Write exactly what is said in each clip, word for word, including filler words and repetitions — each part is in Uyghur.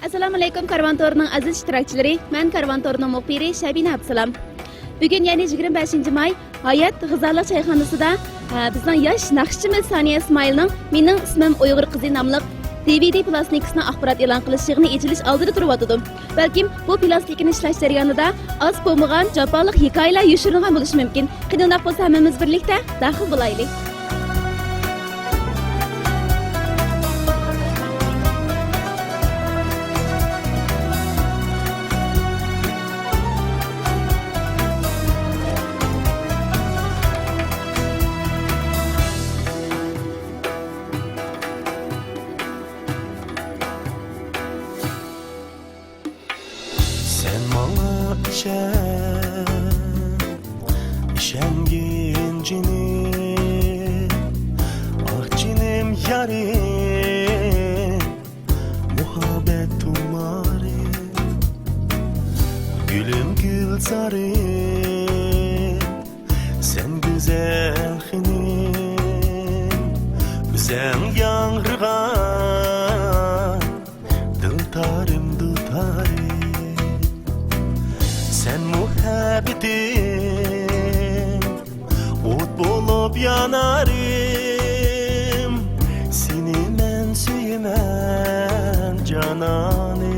ئەسسالامۇئەلەيكۇم، كارۋان تورىنىڭ ئەزىز ئىشتىراكچىلىرى، مەن كارۋان تورىنىڭ مۇخبىرى شەبىنە ئابدۇسالام. بۈگۈن، يەنى يىگىرمە بەشىنچى ماي، ھايات غىزالىق چايخانىسىدا، ھە، بىزنىڭ ياش ناخشىچىمىز سانىيە ئىسمائىلنىڭ مېنىڭ ئىسمىم ئۇيغۇر قىزى ناملىق دى ۋى دى پلاستىنكىسىنىڭ ئاخبارات ئېلان قىلىش يىغىنى ئېچىلىش ئالدىدا تۇرۇۋاتىدۇ. بەلكىم بۇ پلاستىنكىنى ئىشلەش جەريانىدا ئاز بولمىغان جاپالىق ھېكايىلەر يوشۇرۇنغان بولۇشى مۇمكىن. قېنى، ئۇنداق بولسا، ھەممىمىز بىرلىكتە داخىل بولايلى. سەن ماڭا ئىشەن، ئىشەنگىن جېنىم، ئاھ جېنىم يارىم، مۇھەببەت تۇمارىم، گۈلۈم گۈلزارىم، سەن گۈزەل خېنىم، ئۆزەڭ ياڭرىغان دۇلتارىم، دۇلتارىم، سەن مۇھەببىتىم، ئوت بولۇپ يانارىم، سېنى مەن سۆيىمەن، جانانىم.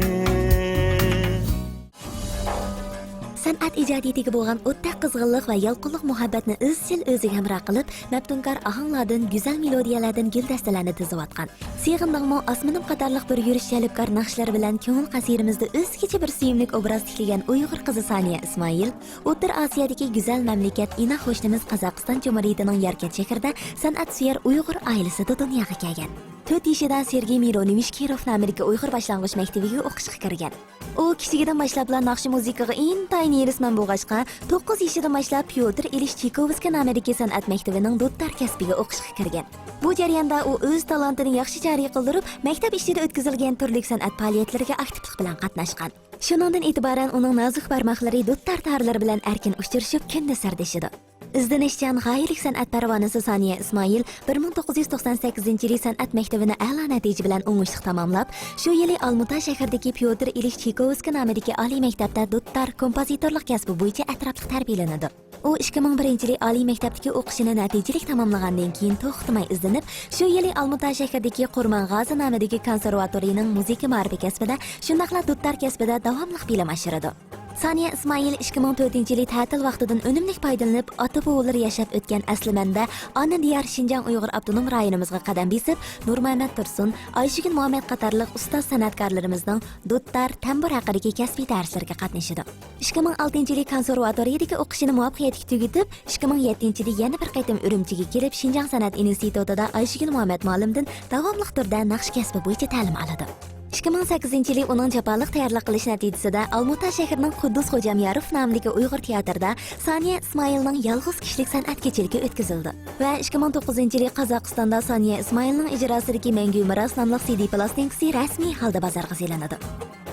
سەنئەت ئىجادىيىتىگە بولغان ئوتتەك قىزغىنلىق ۋە يالقۇنلۇق مۇھەببەتنى ئىزچىل ئۆزىگە ھەمراھ قىلىپ، مەپتۇنكار ئاھاڭلاردىن گۈزەل مېلودىيەلەردىن گۈلدەستىلەرنى تىزىۋاتقان، سېغىندىڭمۇ ئاسمىنىم قاتارلىق بىر يۈرۈش جەلپكار ناخشىلىرى بىلەن كۆڭۈل قەسىرىمىزدە ئۆزگىچە بىر سۆيۈملۈك ئوبراز تىكلىگەن ئۇيغۇر قىزى سانىيە ئىسمائىل ئوتتۇرا ئاسىيادىكى گۈزەل مەملىكەت ئىنا قوشنىمىز قازاقىستان جۇمھۇرىيىتىنىڭ ياركەنت شەھىرىدە سەنئەتسۆيەر ئۇيغۇر ئائىلىسىدە دۇنياغا كەلگەن. تۆت يېشىدا سېرگېي مىرونوۋىچ كىروف نامىدىكى ئۇيغۇر باشلانغۇچ مەكتىۋىگە ئوقۇشقا كىرگەن. ئۇ كىچىكىدىن باشلاپلا ناخشا مۇزىكىغا ئىنتايىن ھېرىسمەن بولغاچقا، توققۇز يېشىدىن باشلاپ پيوتىر ئىلىچ چايكوۋسكىي نامىدىكى سەنئەت مەكتىۋىنىڭ دۇتار كەسپىگە ئوقۇشقا كىرگەن. بۇ جەرياندا ئۇ ئۆز تالانتىنى ياخشى جارى قىلدۇرۇپ، مەكتەپ ئىچىدە ئۆتكۈزۈلگەن تۈرلۈك سەنئەت پائالىيەتلىرىگە ئاكتىپلىق بىلەن قاتناشقان. شۇنىڭدىن ئېتىبارەن ئۇنىڭ نازۇك بارماقلىرى دۇتار تارلىرى بىلەن ئەركىن ئۇچرىشىپ، كۈندە سىردىشىدۇ. ئىزدىنىشچان، غايىلىك سەنئەت پەرۋانىسى سانىيە ئىسمائىل بىر مىڭ توققۇز يۈز توقسان سەككىزىنچى يىلى سەنئەت مەكتىۋىنى ئەلا نەتىجە بىلەن ئوڭۇشلۇق تاماملاپ، شۇ يىلى ئالمۇتا شەھىرىدىكى پيوتىر ئىلىچ چايكوۋسكىي نامىدىكى ئالىي مەكتەپتە دۇتار، كومپوزىتورلۇق كەسپى بويىچە ئەتراپلىق تەربىيەلىنىدۇ. ئۇ ئىككى مىڭ بىرىنچى يىلى ئالىي مەكتەپتىكى ئوقۇشىنى نەتىجىلىك تاماملىغاندىن كېيىن توختىماي ئىزدىنىپ، شۇ يىلى ئالمۇتا شەھىرىدىكى قۇرمانغازى نامىدىكى كونسېرۋاتورىيىنىڭ مۇزىكا مائارىپى كەسپىدە، شۇنداقلا دۇتار كەسپىدە داۋاملىق بىلىم ئاشۇرىدۇ. سانىيە ئىسمائىل ئىككى مىڭ تۆتىنچى يىلى تەتىل ۋاقتىدىن ئۈنۈملۈك پايدىلىنىپ، ئاتا-بوۋىلىرى ياشاپ ئۆتكەن ئەسلىمەندە، ئانا دىيار شىنجاڭ ئۇيغۇر ئاپتونوم رايونىمىزغا قەدەم بېسىپ، نۇرمەمەت تۇرسۇن، ئايشىگۈل مۇھەممەت قاتارلىق ئۇستاز سەنئەتكارلىرىمىزنىڭ دۇتار، تەمبۇر ھەققىدىكى كەسپىي دەرسلىرىگە قاتنىشىدۇ. ئىككى مىڭ ئالتىنچى يىلى كونسېرۋاتورىيەدىكى ئوقۇشىنى مۇۋەپپەقىيەتلىك تۈگىتىپ، ئىككى مىڭ يەتتىنچى يىلى يەنە بىر قېتىم ئۈرۈمچىگە كېلىپ، شىنجاڭ سەنئەت ئىنستىتۇتىدا ئايشىگۈل مۇھەممەت مۇئەللىمدىن داۋاملىق تۈردە ناخشا كەسپى بويىچە تەلىم ئالىدۇ. ئىككى مىڭ سەككىزىنچى يىلى ئۇنىڭ جاپالىق تەييارلىق قىلىش نەتىجىسىدە، ئالمۇتا شەھىرىنىڭ قۇددۇس خوجامياروف نامىدىكى ئۇيغۇر تىياتىرىدا سانىيە ئىسمائىلنىڭ يالغۇز كىشىلىك سەنئەت كېچىلىكى ئۆتكۈزۈلىدۇ. ۋە ئىككى مىڭ توققۇزىنچى يىلى قازاقىستاندا سانىيە ئىسمائىلنىڭ ئىجراسىدىكى مەڭگۈ مىراس ناملىق سىدى پلاستىنكىسى رەسمىي ھالدا بازارغا سېلىنىدۇ.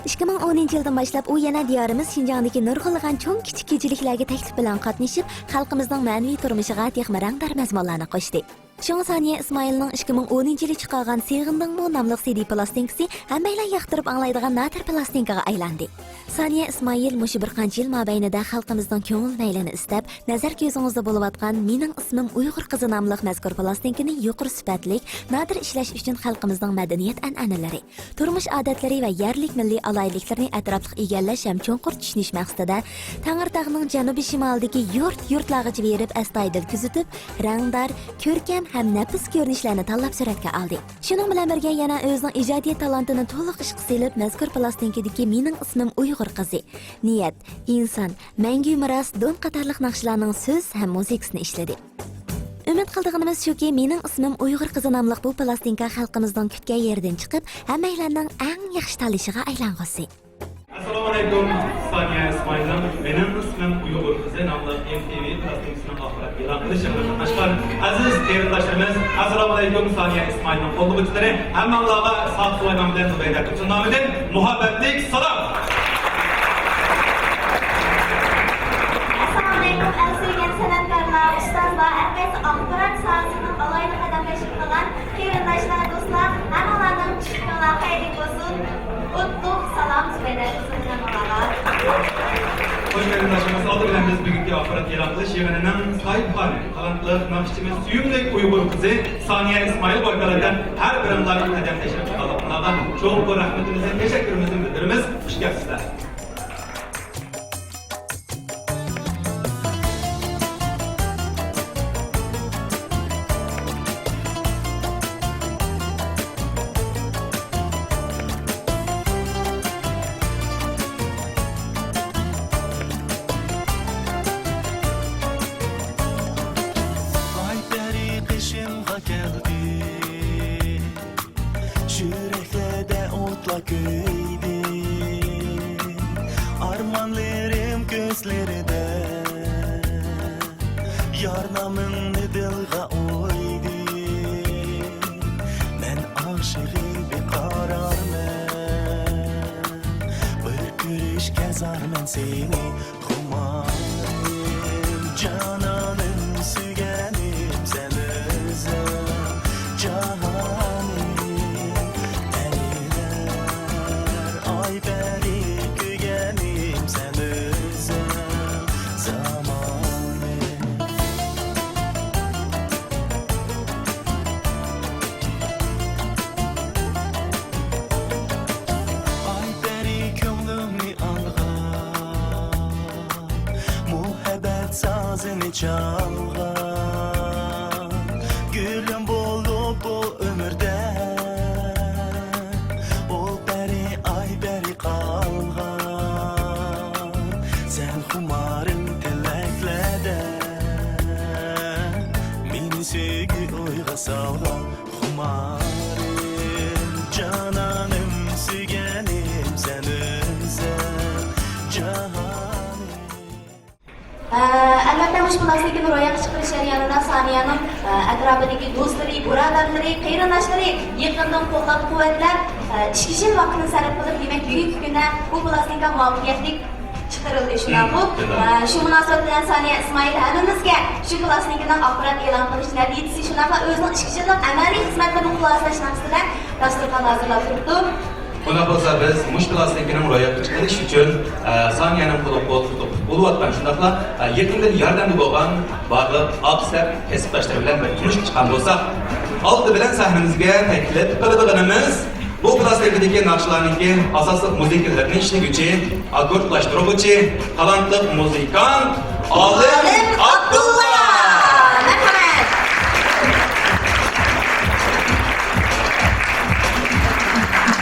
ئىككى مىڭ ئونىنچى يىلدىن باشلاپ ئۇ يەنە دىيارىمىز شىنجاڭدىكى نۇرغۇنلىغان چوڭ كىچىك كېچىلىكلەرگە تەكلىپ بىلەن قاتنىشىپ، خەلقىمىزنىڭ مەنىۋى تۇرمۇشىغا تېخىمۇ رەڭدار مەزمۇنلارنى قوشتى. شۇڭا سانىيە ئىسمائىلنىڭ ئىككى مىڭ ئونىنچى يىلى چىقارغان سېغىندىڭمۇ ناملىق سىدى پلاستىنكىسى ھەممەيلەن ياقتۇرۇپ ئاڭلايدىغان نادىر پلاستىنكىغا ئايلاندى. سانىيە ئىسمائىل مۇشۇ بىر قانچە يىل مابەينىدە خەلقىمىزنىڭ كۆڭۈل مەيلىنى ئىستەپ، نەزەر كۆزىڭىزدە بولۇۋاتقان مېنىڭ ئىسمىم ئۇيغۇر قىزى ناملىق مەزكۇر پلاستىنكىنى يۇقىرى سۈپەتلىك، نادىر ئىشلەش ئۈچۈن خەلقىمىزنىڭ مەدەنىيەت ئەنئەنىلىرى، تۇرمۇش ئادەتلىرى ۋە يەرلىك مىللىي ئالاھىدىلىكلىرىنى ئەتراپلىق ئىگىلەش ھەم چوڭقۇر چۈشىنىش مەقسىتىدە، تەڭرىتاغنىڭ جەنۇبىي شىمالىدىكى يۇرت-يۇرتلارغىچە بېرىپ، ئەستايىدىل كۆزىتىپ، رەڭدار، كۆركەم ھەم نەپىس كۆرۈنۈشلەرنى تاللاپ سۈرەتكە ئالدى. شۇنىڭ بىلەن بىرگە، يەنە ئۆزىنىڭ ئىجادىيەت تالانتىنى تولۇق ئىشقا سېلىپ، مەزكۇر پلاستىنكىدىكى مېنىڭ ئىسمىم ئۇيغۇر قىزى، نىيەت، ئىنسان، مەڭگۈ مىراس، دون قاتارلىق ناخشىلارنىڭ سۆز ھەم مۇزىكىسىنى ئىشلىدى. ئۈمىد قىلىدىغىنىمىز شۇكى، مېنىڭ ئىسمىم ئۇيغۇر قىزى ناملىق بۇ پلاستىنكا خەلقىمىزنىڭ كۈتكەن يېرىدىن چىقىپ، ھەممەيلەننىڭ ئەڭ ياخشى تاللىشىغا ئايلانغۇسى. ئەسسالامۇئەلەيكۇم، سانىيە ئىسمائىلنىڭ مېنىڭ ئىسمىم ئۇيغۇر قىزى ناملىق ئېم تى ۋى پلاستىنكىسىنىڭ ئاخبارات ئېلان قىلىش يىغىنىغا قاتناشقان ئەزىز قېرىنداشلىرىمىز، ئەسسالامۇئەلەيكۇم، سانىيە ئىسمائىلنىڭ قوللىغۇچىلىرى، ھەممىڭلارغا ساق سۇلايمان بىلەن زۇبەيدە تۇرسۇن نامىدىن مۇھەببەتلىك سالام. ئەسسالامۇئەلەيكۇم، ئەڭ سۆيگەن سەنئەتكارلار، ئۇستازلار، ھەممىسى ئاخبارات ساھەسىنىڭ ئالاھىدە قەدەملەشكە قىلغان قېرىنداشلار، دوستلار، ھەممىڭلارنىڭ چۈشلىرىڭلار خەيرلىك بولسۇن. قۇتلۇق خوش قېرىنداشلىرىمىز، ئالدى بىلەن بىز بۈگۈنكى ئاخبارات ئېلان قىلىش يىغىنىنىڭ ساھىبخانى، تالانتلىق ناخشىچىمىز، سۆيۈملۈك ئۇيغۇر قىزى سانىيە ئىسمائىل ۋاكالىتەن ھەر بىرىڭلارنىڭ قەدەم تەشرىپ قىلغانلىقىڭلارغا چوڭقۇر رەھمىتىمىزنى، تەشەككۈرىمىزنى بىلدۈرىمىز. خۇش كەپسىزلەر. ئاي پەرى قېشىمغا كەلدى. يۈرەكلەردە ئوتلار كۆيدى، ئارمانلىرىم كۆزلىرىدە، يار نامىڭنى دىلغا ئويدى. مەن ئاشىقى بىقارارمەن، بىر كۆرۈشكە زارمەن سېنى. خۇمارىم، جانانىم، سۆيگەنىم سەن ئۆزۈڭ، جاھانىم، ئەيلەر ئاي پەرى، كۆرگەنىم سەن ئۆزۈڭ، زامانىم. ئاي پەرى، كۆڭلۈمنى ئالغان، مۇھەببەت سازىنى چالغان، گۈلۈم بولۇپ بۇ ئۆمۈردە، ئۇ پەرى، ئاي پەرى قالغان. سەن خۇمارىم تىلەكلەردە، مېنى سۆيگۈ ئويغا سالغان. خۇمارىم، جانانىم، سۆيگەنىم سەن ئۆزۈڭ، جاھانىم. ئە، ئەلۋەتتە، مۇشۇ پىلاستىنكىنى روياپقا چىقىرىش جەريانىدا سانىيەنىڭ، ئە، ئەتراپىدىكى دوستلىرى، بۇرادەرلىرى، قېرىنداشلىرى يېقىندىن قوللاپ-قۇۋۋەتلەپ، ئە، ئىككى يىل ۋاقتىنى سەرپ قىلىپ، دېمەك، بۈگۈنكى كۈندە بۇ پىلاستىنكا مۇۋەپپەقىيەتلىك چىقىرىلدى، شۇنداقمۇ؟ مم، شۇنداق. ئە، شۇ مۇناسىۋەت بىلەن سانىيە ئىسمائىل ھەممىمىزگە شۇ پىلاستىنكىنىڭ ئاخبارات ئېلان قىلىش نەتىجىسى، شۇنداقلا ئۆزىنىڭ ئىككى يىللىق ئەمەلىي خىزمەتلىرىنى خۇلاسىلەش مەقسىتى بىلەن داستۇرخان ھازىرلاپ تۇرۇپتۇ. ئۇنداق بولسا، بىز مۇشۇ پىلاستىنكىنىڭ روياپقا چىقىرىلىشى ئۈچۈن، ئە، سانىيەنىڭ قولىغا قول تۇتۇپ بولۇۋاتقان، شۇنداقلا، ئە، يېقىندىن ياردەمدە بولغان بارلىق ئاق سەپ كەسىپداشلىرى بىلەن بىر تونۇشۇپ چىققان بولساق. ئالدى بىلەن سەھنىمىزگە تەكلىپ قىلىدىغىنىمىز بۇ پىلاستىنكىدىكى ناخشىلارنىڭكى ئاساسلىق مۇزىكىلىرىنى ئىشلىگۈچى، ئاككوردلاشتۇرغۇچى، تالانتلىق مۇزىكانت ئالىم ئابدۇللا. مەرھەمەت.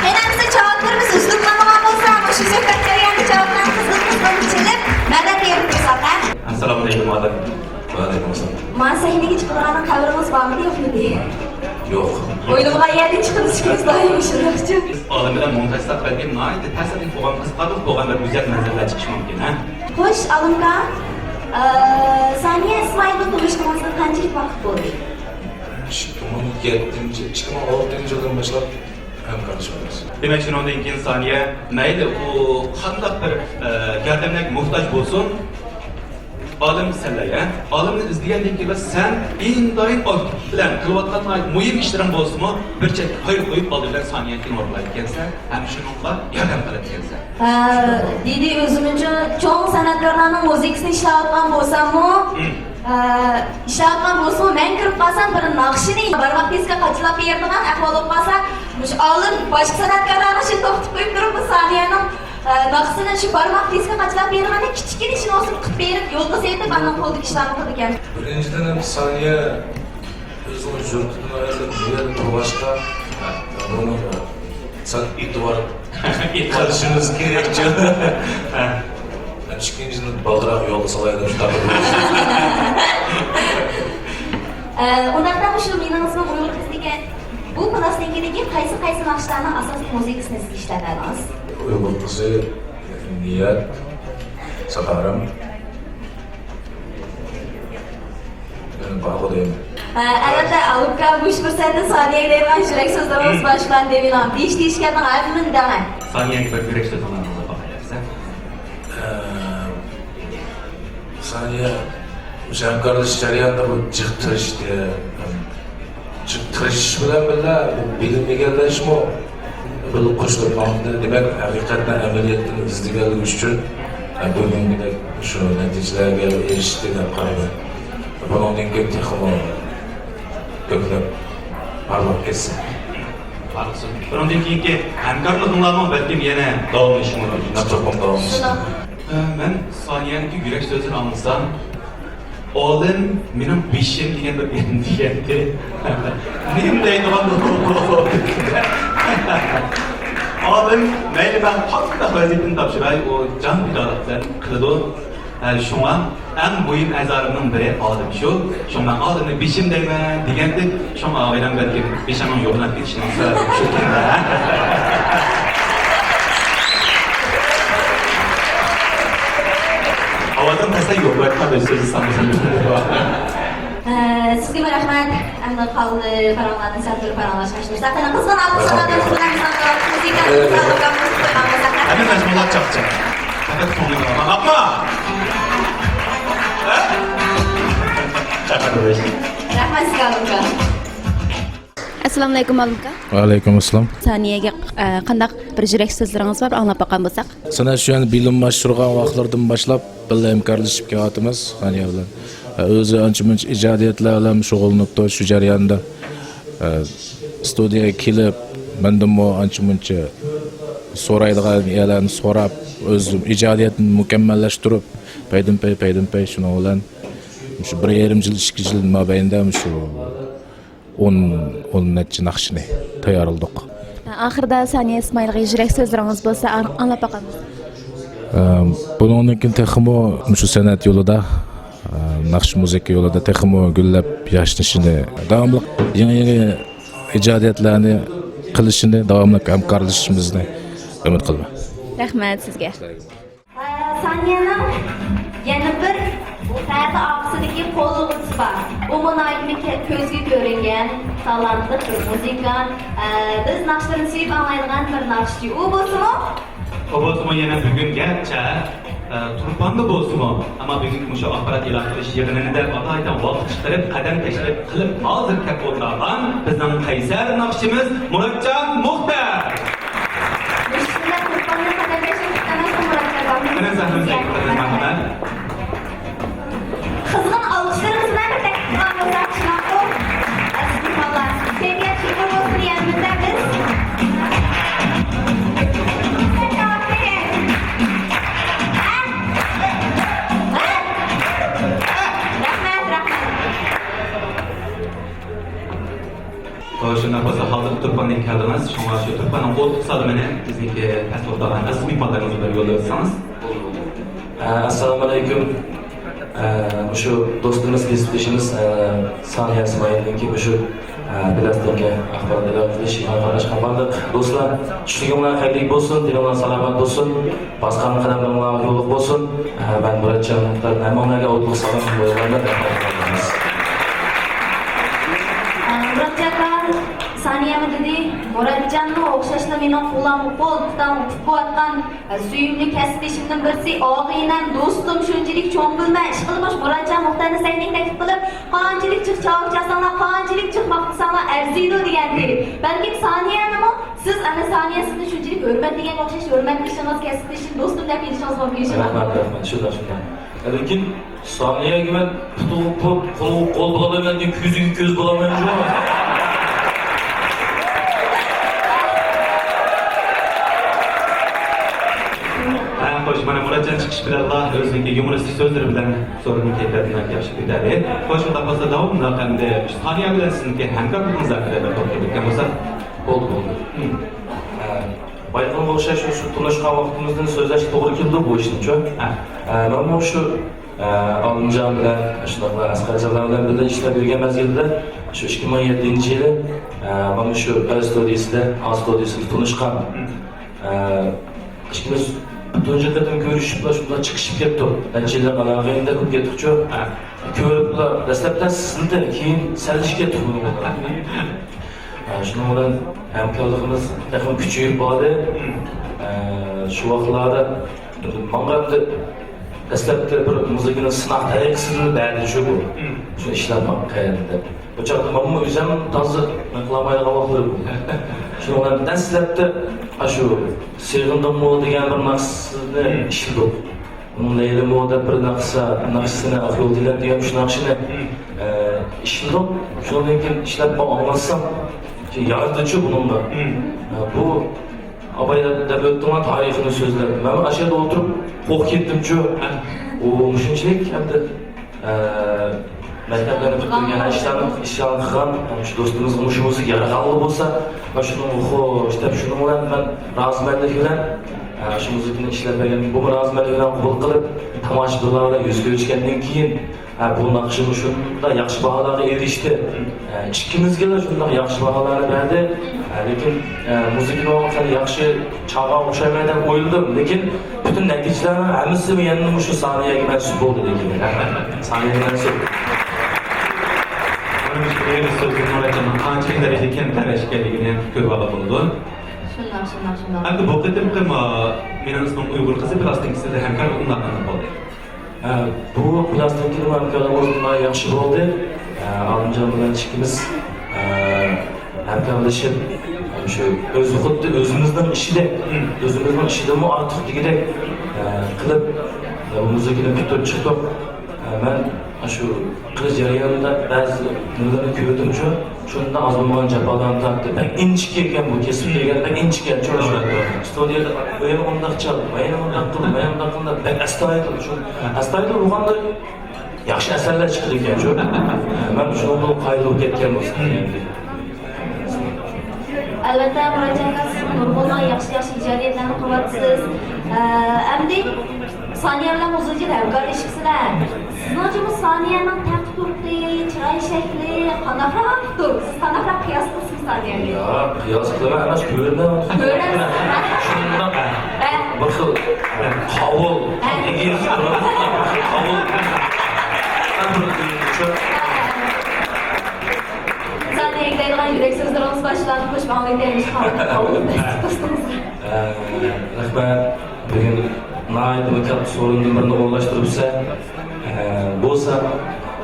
قېنى، بىزنىڭ جاۋابلىرىمىز ئۈزۈلۈپ قالمىغان بولسا، مۇشۇ سۆھبەت جەريانىدا جاۋابلارنى قىزغىن-قىزغىن چېلىپ، مەدەت بېرىپ تۇرساق، ھە؟ ئەسسالامۇئەلەيكۇم، ئادەم. ۋەئەلەيكۇمئەسسالام. مانا سەھنىگە چىقىدىغاننىڭ خەۋىرىڭىز بارمىدى، يوقمىدى؟ يوق. ئويلىمىغان يەردىن چىقىمىز، ئىككىمىز دائىم مۇشۇنداقچۇ. بىز ئالىم بىلەن مۇڭداشساق، بەلكىم ناھايىتى تەسىرلىك بولغان، قىزىقارلىق بولغان بىر گۈزەل مەنزىرىلەر چىقىشى مۇمكىن، ھە؟ خوش، ئالىمكا. ئە، سانىيە ئىسمائىل بىلەن تونۇشقىنىڭىزغا قانچىلىك ۋاقىت بولدى؟ ئىككى مىڭ يەتتىنچى، ئىككى مىڭ ئالتىنچى يىلدىن باشلاپ ھەمكارلىشىۋاتىمىز. دېمەك، شۇنىڭدىن كېيىن سانىيە مەيلى ئۇ قانداق بىر، ئە، ياردەملەرگە موھتاج بولسۇن، ئالىم سەنلەر، ھە؟ ئالىمنى ئىزدىگەندىن كېيىن سەن ئىنتايىن ئاكتىپ بىلەن قىلىۋاتقان ناھايىتى مۇھىم ئىشلىرىڭ بولسىمۇ، بىر چەتكە قويۇپ، قويۇپ، ئالدى بىلەن سانىيەنىڭكىنى ئورۇنلايدىكەنسەن ھەم شۇنىڭغا ياردەم قىلىدىكەنسەن. ئە، دېدى، ئۆزىمىزچە چوڭ سەنئەتكارلارنىڭ مۇزىكىسىنى ئىشلەۋاتقان بولساممۇ، مم. ئە، ئىشلەۋاتقان بولسىمۇ، مەن كىرىپ قالسام، بىر ناخشىنى بارماق دىسكا قاچىلاپ بېرىدىغان ئەھۋال بولۇپ قالسا، مۇشۇ ئالىم باشقا سەنئەتكارلارنىڭ ئىشىنى توختىتىپ قويۇپ تۇرۇپ، بۇ سانىيەنىڭ، ئە، ناخشىسىنى شۇ بارماق دىسكا قاچىلاپ بېرىدىغان كىچىككىنە ئىشىنى بولسىمۇ قىلىپ بېرىپ، يولغا سېلىپ، ئاندىن قولىدىكى ئىشلارنى قىلىدىكەن. بىرىنچىدىن، ھەم سانىيە ئۆزىنىڭ يۇرتىدىن ئايرىلىپ، بۇ يەردە تۇرغاچقا، بۇنىڭ سەل ئېتىبار قىلىشىمىز كېرەكچۇ. ھە. ھەم ئىككىنچىدىن، بالدۇرراق يولغا سالاي دەپ شۇنداق قىلدىم. ئە، ئۇنداقتا مۇشۇ مېنىڭىزنىڭ ئۇيغۇر قىزىدىكى بۇ پىلاستىنكىدىكى قايسى، قايسى ناخشىلارنىڭ ئاساسلىق مۇزىكىسىنى سىز ئىشلەپ بەردىڭىز؟ ئۇيغۇر قىزى، نىيەت، ساتارىم. يەنە بارغۇ دەيمەن. ئە، ئەلۋەتتە، ئالىمكا، مۇشۇ پۇرسەتتە سانىيەگە دەيدىغان يۈرەك سۆزلىرىڭىز بار، شۇلارنى دەۋېلىڭ. دېيىش دېيىشكەننىڭ ھەممىنى دەڭە. سانىيەگە بىر يۈرەك سۆزۈڭلارنى ئاڭلاپ باقايلى دېسە. ئە، سانىيە، مۇشۇ ھەمكارلىشىش جەريانىدا بۇ جىق تىرىشتى. جىق تىرىشىش بىلەن بىللە، بۇ بىلىم ئىگىلەشمۇ يول قوشۇلۇپ ماڭدى. دېمەك، ھەقىقەتەن ئەمەلىيەتتىن ئىزدىگەنلىك ئۈچۈن، ھە، بۈگۈنكىدەك شۇ نەتىجىلەرگە ئېرىشتى دەپ قارايمەن. بۇنىڭدىن كېيىن تېخىمۇ كۆكلەپ پارلاپ كەتسۇن. پارلىسۇن. بۇنىڭدىن كېيىنكى ھەمكارلىقىڭلارمۇ بەلكىم يەنە داۋاملىشىشى مۇمكىن. شۇنداق، چوقۇم داۋاملىشىدۇ. شۇنداق. ئە، مەن سانىيەنىڭكى يۈرەك سۆزىنى ئاڭلىسام، ئالىم مېنىڭ بېشىم دېگەن بىر گەپنى دېگەنتى. نېمە دەيدىغان بۇ؟ ئالىم مەيلى مەن قانداق ۋەزىپىنى تاپشۇراي، ئۇ جان پىدالىق بىلەن قىلىدۇ. ھە، شۇڭا ئەڭ مۇھىم ئەزالىرىمنىڭ بىرى ئالىم شۇ. شۇڭا مەن ئالىمنى بېشىم دەيمەن دېگەنتى. شۇڭا ئاغىنەم بەلكىم بېشىڭنىڭ يوغىناپ كېتىشىنىڭ سەۋەبى شۇ. ئاۋازىم پەسەي يوق، بەلكىم بىر سۆز سانىسام. ئە، سىزگىمۇ رەھمەت. ئەمدى قالدى پاراڭلارنى سەن تۇرۇپ پاراڭلاشقا باشلىساق. قېنى، قىزغىن ئالقىشلارنى بىلەن بىزنىڭ مۇزىكا، مۇزىكا قويغان بولساق. ھەممە مەزمۇنلار چاقچاق. پەقەت كۆڭلۈم ئاغلىما. ھە؟ چاقىرىۋېرىش. رەھمەت سىزگە، ئالىم ئاكا. ئەسسالامۇئەلەيكۇم، ئالىم ئاكا. ۋەئەلەيكۇم ئەسسالام. سانىيەگە، ئە، قانداق بىر يۈرەك سۆزلىرىڭىز بار، ئاڭلاپ باققان بولساق. سەنئەت شۇ يەنى بىلىم باشلىغان ۋاقىتلىرىدىن باشلاپ بىللە ھەمكارلىشىپ كېلىۋاتىمىز سانىيە بىلەن. ئۆزى ئانچە مۇنچە ئىجادىيەتلەر بىلەن شۇغۇللىنىپتۇ شۇ جەرياندا. ئە، ستۇدىيەگە كېلىپ، مەندىنمۇ ئانچە مۇنچە سورايدىغان يەرلەرنى سوراپ، ئۆزۈم ئىجادىيەتنى مۇكەممەللەشتۈرۈپ، پەيدىنپەي، پەيدىنپەي شۇنىڭ بىلەن مۇشۇ بىر يېرىم يىل، ئىككى يىل مابەينىدە مۇشۇ ئون، ئون نەچچە ناخشىنى تەييارلىدۇق. ئاخىرىدا سانىيە ئىسمائىلغا يۈرەك سۆزلىرىڭىز بولسا، ئاڭ-، ئاڭلاپ باقامىز. ئە، بۇنىڭدىن كېيىن تېخىمۇ مۇشۇ سەنئەت يولىدا، ئە، ناخشا مۇزىكا يولىدا تېخىمۇ گۈللەپ ياشنىشىنى، داۋاملىق يېڭى-يېڭى ئىجادىيەتلەرنى قىلىشىنى، داۋاملىق ھەمكارلىشىشىمىزنى ئۈمىد قىلىمەن. رەھمەت سىزگە. سانىيەنىڭ يەنە بىر تەتە ئارقىسىدىكى قوللىغۇچىسى بار. ئۇمۇ ناھايىتى كۆزگە كۆرۈنگەن، تالانتلىق بىر مۇزىكانت. ئە، بىز ناخشىلىرىنى سۆيۈپ ئاڭلايدىغان بىر ناخشىچى. ئۇ بولسىمۇ؟ ئۇ بولسىمۇ يەنە بۈگۈن گەرچە، ئە، تۇرپاندا بولسىمۇ، ئەمما بۈگۈنكى مۇشۇ ئاخبارات ئېلان قىلىش يىغىنىدا ئالاھىدە ۋاقىت چىقىرىپ، قەدەم تەشرىپ قىلىپ، ھازىر كەپ ئولتۇرغان بىزنىڭ قەيسەر ناخشىچىمىز مۇراتجان مۇختەر. مۇشۇنداق تۇرپاننى قەدەم تەشرىپ قىلغان مۇراتجان ئاكا. مانا سەھنىمىزدە ئولتۇرىمىز، مەرھەمەت. قىزغىن ئالقىشلىرىمىز بىلەن بىر تەكلىپ قىلغان بولساق، شۇنداققۇ؟ ئەزىز مېھمانلار، كەيپىيات يۇقىرى بولسۇن دېگەن بىلەن بىز. رەھمەت، رەھمەت. خوش، شۇنداق بولسا، ھازىر تۇرپاندىن كەلدىڭىز، شۇڭا شۇ تۇرپاننىڭ ئولتۇق سالىمىنى بىزنىڭكى پەس ئولتۇرغان ئەزىز مېھمانلىرىمىزغا بىر يوللاپ ئۆتسىڭىز. ئە، ئەسسالامۇئەلەيكۇم. ئە، مۇشۇ دوستىمىز، كەسىپدىشىمىز، ئە، سانىيە ئىسمائىلنىڭكى مۇشۇ، ئە، پىلاستىنكا ئاخبارات ئېلان قىلىش يىغىنىغا قاتناشقان بارلىق دوستلار، چۈشلۈكۈڭلار خەيرلىك بولسۇن، دىلىڭلار سالامەت بولسۇن. باسقان قەدەملىرىڭلار يوللۇق بولسۇن. ھە، مەن مۇراتجان مۇختەردىن ھەممىڭلارغا ئوتلۇق سالام يوللايمەن، رەھمەت قىلىمىز. مۇراتجان ئاكا، سانىيەمۇ دېدى، مۇراتجانمۇ ئوخشاشلا مېنىڭ قولۇمغا قول تۇتۇۋاتقان، ھە، سۆيۈملۈك كەسىپدىشىمنىڭ بىرسى، ئاغىنەم، دوستۇم، شۇنچىلىك چوڭ بىلمە، ئىشقىلىپ مۇشۇ مۇراتجان مۇختەرنى سەھنىگە تەكلىپ قىلىپ، قانچىلىك جىق چاۋاك چالساڭلار، قانچىلىك جىق ماختىساڭلار ئەرزىيدۇ دېگەنتى. بەلكىم سانىيەنىمۇ سىز ئەنە سانىيە سىزنى شۇنچىلىك ھۆرمەتلىگەنگە ئوخشاش ھۆرمەتلىشىڭىز، كەسىپدىشىم، دوستۇم دەپ ئېلىشىڭىز مۇمكىن شۇنداقمۇ؟ رەھمەت، رەھمەت، شۇنداق، شۇنداق. لېكىن سانىيەگە مەن پۇتىغا پۇت، قولىغا قول بولالايمەن، لېكىن كۆزىگە كۆز بولالمايمەن جۇمۇ. ھە، خوش، مانا مۇراتجان چىقىش بىلەنلا ئۆزىنىڭكى يۇمۇرىستىك سۆزلىرى بىلەن سورۇننىڭ كەيپىياتىنى ياخشى كۆتەردى. خوش، شۇنداق بولسا داۋاملىق ئەمدى سانىيە بىلەن سىزنىڭكى ھەمكارلىقىڭىز ھەققىدە بىر توختىلىپ ئۆتكەن بولساق. بولدى، بولدى. ھە، بايىقىغا ئوخشاش شۇ تونۇشقان ۋاقتىمىزدىن سۆزلەشكە توغرا كېلىدۇ بۇ ئىشنىچۇ. ھە. ھە، مەنمۇ شۇ، ھە، ئالىمجان بىلەن، شۇنداقلا ئەسقەرجانلار بىلەن بىللە ئىشلەپ يۈرگەن مەزگىلدە، شۇ ئىككى مىڭ يەتتىنچى يىلى، ھە، مانا شۇ ئەل ستۇدىيىسىدە، ئا ستۇدىيىسىدا تونۇشقان. ھە، ئىككىمىز تۇنجى قېتىم كۆرۈشۈپلا شۇنداق چىقىشىپ كەتتۇق. نەچچە يىللىق ئالاقە ئەمدى قىلىپ كەتتۇقچۇ. ھە. كۆرۈپلا دەسلەپتە سىزنى، كېيىن سەنلىشىپ كەتتۇق بۇنىڭ بىلەن. ھە، شۇنىڭ بىلەن ھەمكارلىقىمىز تېخىمۇ كۈچىيىپ باردى. ھە، شۇ ۋاقىتلاردا ماڭا دەسلەپتە بىر مۇزىكىنىڭ سىناق تەرىقىسىنى بەردى شۇ بۇ. شۇ ئىشلەپ باق قەيەردە دەپ. بۇ چاغدا مەنمۇ ئۆزۈم تازا قىلالمايدىغان ۋاقىتلىرى بولدى. شۇنىڭ بىلەن دەسلەپتە ئاشۇ سېغىندىڭمۇ دېگەن بىر ناخشىسىنى ئىشلىدۇق. ئۇنىڭ لەيلىمۇ دەپ بىر ناخشا، ناخشىسىنى، ئاق يول تىلەپ دېگەن شۇ ناخشىنى، ئە، ئىشلىدۇق. شۇنىڭدىن كېيىن ئىشلەپ ئاڭلاتسام، يارىدىچۇ بۇنىڭغا. ئە، بۇ ئاباي دەپ ئۆتتۈڭلار تارىخىنى سۆزلەپ. مەن ئاشۇ يەردە ئولتۇرۇپ قورقۇپ كەتتىمچۇ. ئۇ مۇشۇنچىلىك ئەمدى ئە، مەكتەپلەرنى پۈتتۈرگەن، ئىشلارنى، ئىشلارنى قىلغان، شۇ دوستىمىزغا مۇشۇ مۇزىكا يارىغانلا بولسا، مەن شۇنىڭغا خوش دەپ، شۇنىڭ بىلەن مەن رازىمەنلىك بىلەن، ئە، شۇ مۇزىكىنى ئىشلەپ بەرگەن، بۇمۇ رازىمەنلىك بىلەن قوبۇل قىلىپ، تاماشىبىنلار بىلەن يۈز كۆرۈشكەندىن كېيىن، ئە، بۇ ناخشىمۇ شۇنداق ياخشى باھالارغا ئېرىشتى. ئە، ئىككىمىزگىلا شۇنداق ياخشى باھالارنى بەردى. ئە، لېكىن، ئە، مۇزىكىنىڭ خېلى ياخشى چاغغا ئوخشايمەن دەپ ئويلىدىم، لېكىن پۈتۈن نەتىجىلەرنىڭ ھەممىسى يەنە مۇشۇ سانىيەگە مەنسۇپ بولدى، لېكىن. سانىيەگە مەنسۇپ. مانا مۇشۇ ئېغىز سۆزلىرى مۇرەججەننىڭ قانچىلىك دەرىجىدە كەم تەرەش ئىكەنلىكىنى كۆرۈۋالغىلى بولىدۇ. شۇنداق، شۇنداق، شۇنداق. ئەمدى بۇ قېتىمقى ما-، مېنىڭ ئىسمىم ئۇيغۇر قىزى پىلاستىنكىسىدا ھەمكارلىق ئۇنداق قانداق بولدى؟ ھە، بۇ پىلاستىنكىنىڭ ھەمكارلىقىمىز ناھايىتى ياخشى بولدى. ھە، ئالىمجان بىلەن ئىككىمىز، ھە، ھەمكارلىشىپ، شۇ ئۆزى خۇددى ئۆزىمىزنىڭ ئىشىدەك، ئۆزىمىزنىڭ ئىشىدىنمۇ ئارتۇق دېگۈدەك، ھە، قىلىپ، ھە، بۇ مۇزىكىنى پۈتتۈرۈپ چىقتۇق. ھە، مەن شۇ قىلىش جەريانىدا بەزى نېمىلەرنى كۆردۈمچۇ، شۇنداق ئاز بولمىغان جاپالارنى تارتتى. بەك ئىنچىكە ئىكەن بۇ، كېسىپ بەرگەن بەك ئىنچىكە ئىكەن شۇ. ستۇدىيەدە مانا ئۇنداق چال، مانا ئۇنداق قىل، مانا ئۇنداق قىل دەپ بەك ئەستايىدىل شۇ. ئەستايىدىل بولغاندا ياخشى ئەسەرلەر چىقىدىكەن شۇ. مەن شۇنىڭدىن قايىل بولۇپ كەتكەن بولسام. ئەلۋەتتە، مۇراتجان ئاكا، سىز نۇرغۇنلىغان ياخشى، ياخشى ئىجادىيەتلەرنى قىلىۋاتىسىز. ئە، ئەمدى سانىيە بىلەن ئۇزۇن يىل ھەمكارلىشىپسىلەر. سىزنىڭچە بۇ سانىيەنىڭ تەختى-تۇرقى، چىراي شەكلى قانداقراق تۇر؟ سىز قانداقراق قىياس قىلىسىز سانىيەنى؟ ياق، قىياس قىلىمەن ئەمەس، كۆرۈنەۋاتىدۇ. كۆرۈنەۋاتىدۇ. شۇنداق بىر خىل قاۋۇل، ئېگىز، قاۋۇل. سانىيەگە دەيدىغان يۈرەك سۆزلىرىڭىز بار شۇلارنى قوشۇپ ئاڭلىتايلى. قاۋۇل. رەھمەت. بۈگۈن ناھايىتى بىر كاتتا سورۇندىن بىرنى ئورۇنلاشتۇرۇپسەن. ئە، بولسا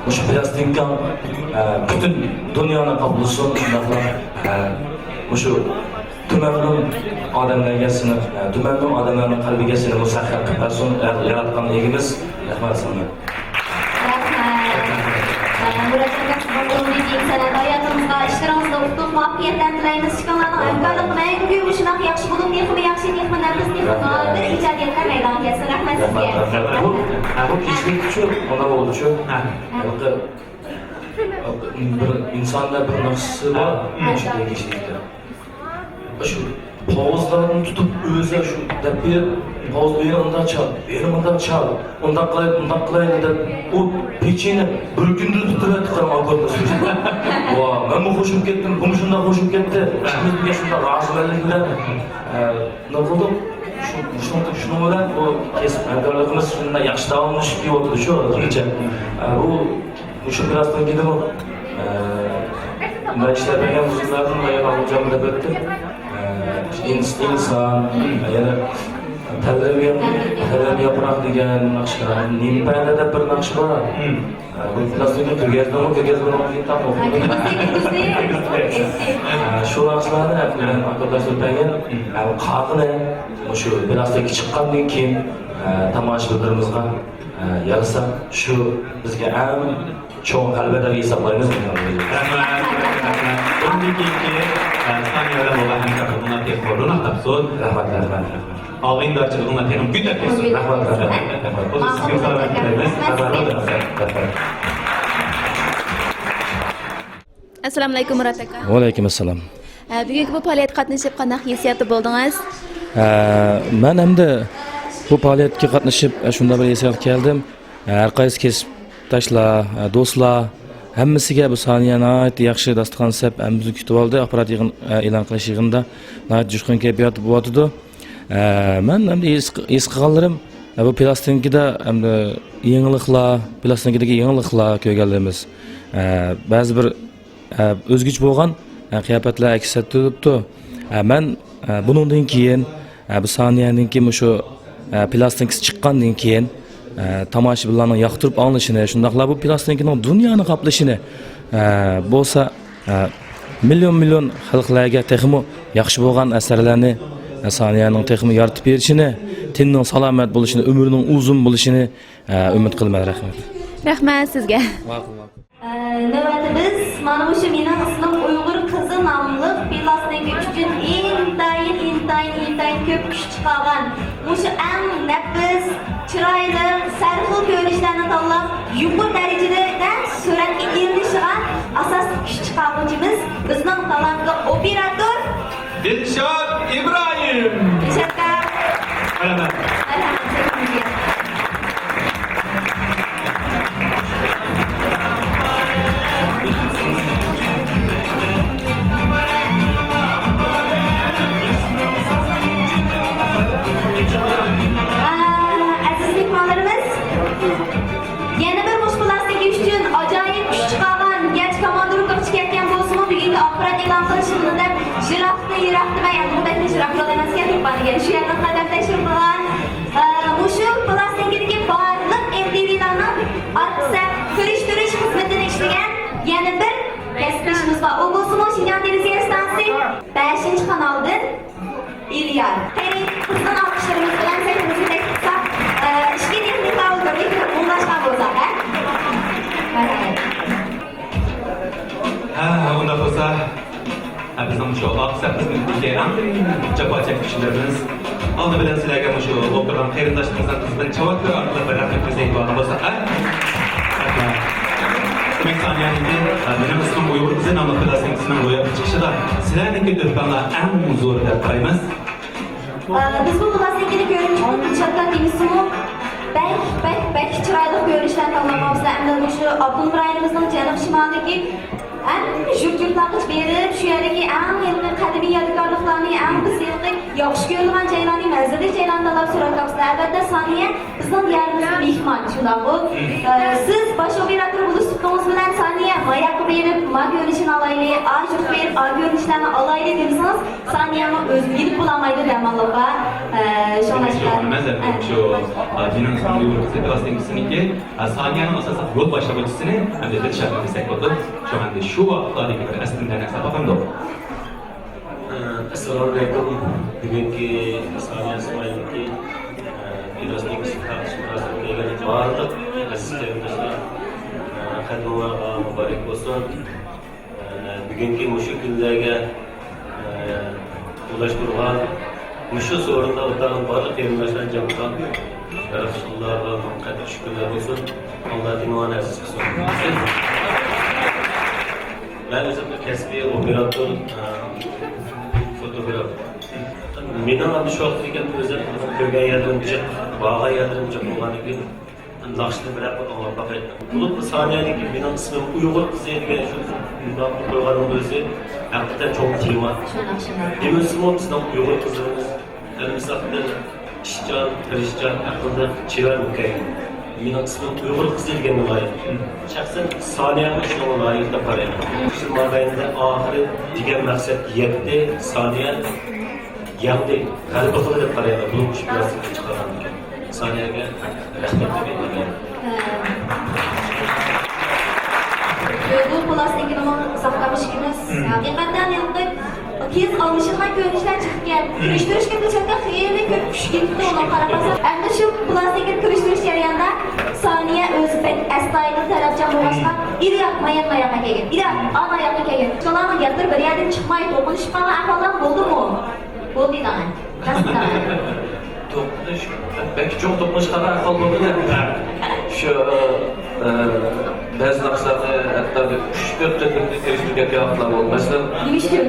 مۇشۇ پىلاستىنكاڭ، ئە، پۈتۈن دۇنيانى قاپلىسۇن، شۇنداقلا، ئە، مۇشۇ تۈمەننىڭ ئادەملەرگە سېنى، ئە، تۈمەننىڭ ئادەملەرنىڭ قەلبىگە سېنى مۇسەخخەر قىلىپ بەرسۇن، ياراتقان ئىگىمىز. رەھمەت ساڭا. رەھمەت. مۇراتجان ئاكا، سىزنىڭ بۇنىڭدىن كېيىنكى سەنئەت ھاياتىڭىزغا، ئىشلىرىڭىزدا ئۇتۇق، مۇۋەپپەقىيەتلەرنى تىلەيمىز. ئىككىڭلارنىڭ ھەمكارلىقى مەڭگۈ مۇشۇنداق ياخشى بولۇپ، تېخىمۇ ياخشى، تېخىمۇ نەپىس، تېخىمۇ نادىر ئىجادىيەتلەر مەيدانغا كەلسۇن. رەھمەت سىزگە. رەھمەت. بۇ، بۇ كېچىلىكچۇ، مانا بولدىچۇ. ھە. ھېلىقى بىر ئىنساندا بىر ناخشىسى بار، مۇشۇ كېچىلىكتە. شۇ پوۋزلارنى تۇتۇپ ئۆزى شۇ دەپ بېرىپ، پوۋز بۇ يەرنى ئۇنداق چال، بۇ يەرنى مۇنداق چال، ئۇنداق قىلايلى، ئۇنداق قىلايلى دەپ، ئۇ پېچىنى بىر كۈندە پۈتتۈرۈۋەتتى، قاراڭ، ئاككوردنى سۈرۈشتى. ۋا، مەنمۇ خوشۇم كەتتىم، بۇمۇ شۇنداق خوشۇم كەتتى. ئىككىمىز بىر شۇنداق رازىمەنلىك بىلەن، ئە، نېمە قىلدۇق؟ شۇ، شۇنىڭ، شۇنىڭ بىلەن ئۇ كەسىپ ھەمكارلىقىمىز شۇنداق ياخشى داۋاملىشىپ كېلىۋاتىدۇ شۇ ھازىرغىچە. ئە، بۇ مۇشۇ پىلاستىنكىدىمۇ، ئە، مەن ئىشلەپ بەرگەن مۇزىكىلارنىڭ بايا ئالىمجان دەپ ئۆتتى. ئە، ئىنس-، ئىنسان، يەنە تەلۋە، تەلۋە ياپراق دېگەن ناخشا، نېمە پەدە دەپ بىر ناخشا بار. ئە، بۇ پىلاستىنكىنى كۆرگەزدىڭمۇ؟ كۆرگەزمىدىڭمۇ؟ تېخى تاپمىدىم. ئە، شۇ ناخشىلارنى مەن ئاككوردلاشتۇرۇپ بەرگەن. ئە، قالغىنى مۇشۇ پىلاستىنكا چىققاندىن كېيىن، ئە، تاماشىبىنلىرىمىزغا ئە، يارىسا، شۇ بىزگە ئەڭ چوڭ غەلىبە دەپ ھېسابلايمىز. رەھمەت، رەھمەت. بۇندىن كېيىنكى، ئە، سانىيە بىلەن بولغان ھەمكارلىقىڭلار تېخىمۇ روناق تاپسۇن. رەھمەت، رەھمەت، رەھمەت. ئالغا ئىنتىلىشىڭلار تېخىمۇ گۈللەپ تۇرسۇن. رەھمەت، رەھمەت، رەھمەت. بولسا سىزگە سالامەتلىك تىلەيمىز. رەھمەت، رەھمەت، رەھمەت. ئەسسالامۇئەلەيكۇم، مۇرات ئاكا. ۋەئەلەيكۇم ئەسسالام. ئە، بۈگۈنكى بۇ پائالىيەتكە قاتنىشىپ قانداق ھېسسىياتتا بولدىڭىز؟ ئە، مەن ئەمدى بۇ پائالىيەتكە قاتنىشىپ، ئە، شۇنداق بىر ھېسسىياتقا كەلدىم. ئە، ھەر قايسى كەسىپداشلار، ئە، دوستلار، ھەممىسىگە بۇ سانىيە ناھايىتى ياخشى داستىخان سەپ، ھەممىمىزنى كۈتۈۋالدى. ئاخبارات يىغىن، ئە، ئېلان قىلىش يىغىنىدا ناھايىتى جۇشقۇن كەيپىياتتا بولۇۋاتىدۇ. ئە، مەن ئەمدى ھېس، ھېس قىلغانلىرىم، ئە، بۇ پىلاستىنكىدا ئەمدى يېڭىلىقلار، پىلاستىنكىدىكى يېڭىلىقلار كۆرگەنلىرىمىز. ئە، بەزى بىر ئە، ئۆزگىچە بولغان، ئە، قىياپەتلەر ئەكس ئەتتۈرۈلۈپتۇ. ئە، مەن، ئە، بۇنىڭدىن كېيىن، ئە، بۇ سانىيەنىڭكى مۇشۇ، ئە، پىلاستىنكىسى چىققاندىن كېيىن، ئە، تاماشىبىنلارنىڭ ياقتۇرۇپ ئاڭلىشىنى، شۇنداقلا بۇ پىلاستىنكىنىڭ دۇنيانى قاپلىشىنى، ئە، بولسا، ئە، مىليون-مىليون خەلقلەرگە تېخىمۇ ياخشى بولغان ئەسەرلەرنى، سانىيەنىڭ تېخىمۇ يارىتىپ بېرىشىنى، تېنىنىڭ سالامەت بولۇشىنى، ئۆمرىنىڭ ئۇزۇن بولۇشىنى، ئە، ئۈمىد قىلىمەن. رەھمەت. رەھمەت سىزگە. ماقۇل، ماقۇل. ئە، نۆۋەتتە بىز مانا مۇشۇ مېنىڭ ئىسمىم ئۇيغۇر قىزى ناملىق پىلاستىنكا ئۈچۈن ئىنتايىن، ئىنتايىن، ئىنتايىن كۆپ كۈچ چىقارغان، مۇشۇ ئەڭ نەپىس، چىرايلىق، سەرخىل كۆرۈنۈشلەرنى تاللاپ، يۇقىرى دەرىجىدە سۈرەتكە ئېلىنىشىغا ئاساسلىق كۈچ چىقارغۇچىمىز بىزنىڭ تالانتلىق ئوپېراتور دىلشات ئىبراھىم. دىلشاتقا مەرھەمەت. مەرھەمەت، سەھنىگە. ئەزىز مېھمانلىرىمىز، يەنە بىر مۇشۇ پىلاستىنكا ئۈچۈن ئاجايىپ كۈچ چىقارغان، گەرچە كاماندا رۇكاپچە كەتكەن بولسىمۇ، بۈگۈنكى ئاخىرەت ئېلان قىلىشىمىزدا يىراقتىن يىراق دېمەي، ئەمدى بەكمۇ يىراق يول ئەمەسكەن، تۇرپاندىكەن شۇ يەردىن قەدەم تەشرىپ قىلغان، ئە، مۇشۇ پىلاستىنكىدىكى بارلىق ئېم تى ۋىلارنىڭ ئارقا سەپ كىرىشتۈرۈش خىزمىتىنى ئىشلىگەن يەنە بىر كەسىپدىشىمىز بار. ئۇ بولسىمۇ شىنجاڭ تېلېۋىزىيە ئىستانسىسى بەشىنچى قانالدىن ئىليار. قېنى، قىزغىن ئالقىشلىرىمىز بىلەن سەھنىمىزگە تەكلىپ قىلساق، ئە، ئىككى تېخنىكا ئولتۇرۇپ مۇڭداشقان بولساق، ھە؟ مەرھەمەت. ھە، ئۇنداق بولسا، ھە، بىزنىڭ شۇ ئاق سەپ خىزمىتىدىكى ئەڭ جاپا چەككۈچىلىرىمىز. ئالدى بىلەن سىلەرگە مۇشۇ ئولتۇرغان قېرىنداشلىرىمىزنىڭ قىزىدىن چاۋاك تۆر ئارقىلىق بىر رەھمىتىمىزنى ئېيتىۋالغان بولساق، ھە؟ رەھمەت. دېمەك، سانىيەنىڭكى، ھە، مېنىڭ ئىسمىم ئۇيغۇر قىزى ناملىق پىلاستىنكىسىنىڭ روياپقا چىقىشىدا سىلەرنىڭكى تۆھپەڭلار ئەڭ زور دەپ قارايمىز. ئە، بىز بۇ پىلاستىنكىنى كۆرۈپ چىقتۇق، دىلشاتقا دېمىسىمۇ، بەك، بەك، بەك چىرايلىق كۆرۈنۈشلەرنى تاللاپ قاپسىلەر. ئەمدى مۇشۇ ئاپتونوم رايونىمىزنىڭ جەنۇب شىمالىدىكى ھەممە يۇرت-يۇرتلارغىچە بېرىپ، شۇ يەردىكى ئەڭ ھېلىقى قەدىمىي يادىكارلىقلارنى، ئەڭ بىز ھېلىقى ياخشى كۆرىدىغان جايلارنى، مەنزىرىلىك جايلارنى تاللاپ سۈرەتكە ئاپسىلەر. ئەلۋەتتە، سانىيە بىزنىڭ دىيارىمىزغا مېھمان، شۇنداققۇ؟ ئە، سىز باش ئوپېراتور بولۇش سۈپىتىڭىز بىلەن سانىيە، ماياققا بېرىپ، ما كۆرۈنۈشىنى ئالايلى، ئاشۇققا بېرىپ، ئا كۆرۈنۈشلەرنى ئالايلى دېمىسىڭىز، سانىيەمۇ ئۆزى يېنىپ بولالمايدۇ دەماللىققا. ئە، شۇڭلاشقا، ئەمدى شۇ، ئە، مېنىڭ ئىسمىم ئۇيغۇر قىزى پىلاستىنكىسىنىڭكى، ئە، سانىيەنىڭ ئاساسلىق يول باشلىغۇچىسىنى ئەمدى دىلشاتنى دېسەك بولىدۇ. شۇ ئەمدى شۇ ۋاقىتلاردىكى بىر ئەسلىمىلەرنى ئەسلەپ باقامدۇق؟ ئەسسالامۇئەلەيكۇم. بۈگۈنكى سانىيە ئىسمائىلنىڭكى، ئە، پىلاستىنكىسى تارقىتىش مۇراسىمىغا كەلگەن بارلىق ئەزىز قېرىنداشلار، ئە، قەدىمىڭلارغا مۇبارەك بولسۇن. ئە، بۈگۈنكى مۇشۇ كۈنلەرگە، ئە، ئۇلاشتۇرغان، مۇشۇ سورۇندا ئولتۇرغان بارلىق قېرىنداشلار جەم قىلغان يارىتقۇچىلارغا مىڭ قەترە شۈكۈرلەر بولسۇن. ئاللا تېنىڭلارنى ئەزىز قىلسۇن. مەن ئۆزۈمنى كەسپىي ئوپېراتور، ئە، فوتوگراف. مېنىڭ ئەمدى شۇ ۋاقىتقا كەلگەن ئۆزۈم كۆرگەن يەرلىرىم جىق، بارغان يەرلىرىم جىق بولغاندىن كېيىن، ناخشىنى بىرەر قېتىم ئاڭلاپ باقاي. بولۇپمۇ سانىيەدىكى مېنىڭ ئىسمىم ئۇيغۇر قىزى دېگەن شۇ نامنى قويغاننىڭ ئۆزى ھەقىقەتەن چوڭ تېما. شۇنداق، شۇنداق. دېمىسىمۇ بىزنىڭ ئۇيغۇر قىزلىرىمىز ئەلمىساقتىن ئىشچان، تىرىشچان، ئەقىلدار، چېۋەر، مۇكەييىپ. مېنىڭ ئىسمىم ئۇيغۇر قىزى دېگەنگە لايىق. شەخسەن سانىيەمۇ شۇنىڭغا لايىق دەپ قارايمەن. شۇ مابەينىدە ئاخىرى دېگەن مەقسەتكە يەتتى. سانىيە يەڭدى، غەلىبە قىلدى دەپ قارايمەن. بۇنىڭ ئۈچۈن بىر ئىسىمنى چىقارغاندىكىن. سانىيەگە رەھمەت دەپ ئېيتىمەن. بۇ پىلاستىنكىنىمۇ ئۇزاق تاپشىكىمىز. ھەقىقەتەن ياقتى. تېز ئالمىشىدىغان كۆرۈنۈشلەر چىقىپكەن. كىرىشتۈرۈشكە بىر چەتكە خېلى كۆپ كۈچ كېتىپتۇ، ئۇنىڭغا قاراپ قالساق. ئەمدى شۇ پىلاستىنكىنى كىرىشتۈرۈش جەريانىدا سانىيە ئۆزى بەك ئەستايىدىل، تەلەپچان بولغاچقا، ئىلى ياق، مايان ماياققا كەلگەن. ئىلى ياق، ئا ماياققا كەلگەن. شۇلارنىڭ ياتتۇر بىر يەردىن چىقماي توقۇنۇشۇپ قالغان ئەھۋاللار بولدىمۇ؟ بولدى داڭا. راست داڭا. توقۇنۇش، بەك چوڭ توقۇنۇش قانداق ئەھۋال بولدى دە. شۇ، ئە، بەزى ناخشىلارنى ھەتتا بىر ئۈچ، تۆت قېتىم تېرىشتۈرۈپ كەتكەن ۋاقىتلار بولدى. مەسىلەن، نېمە ئۈچۈن؟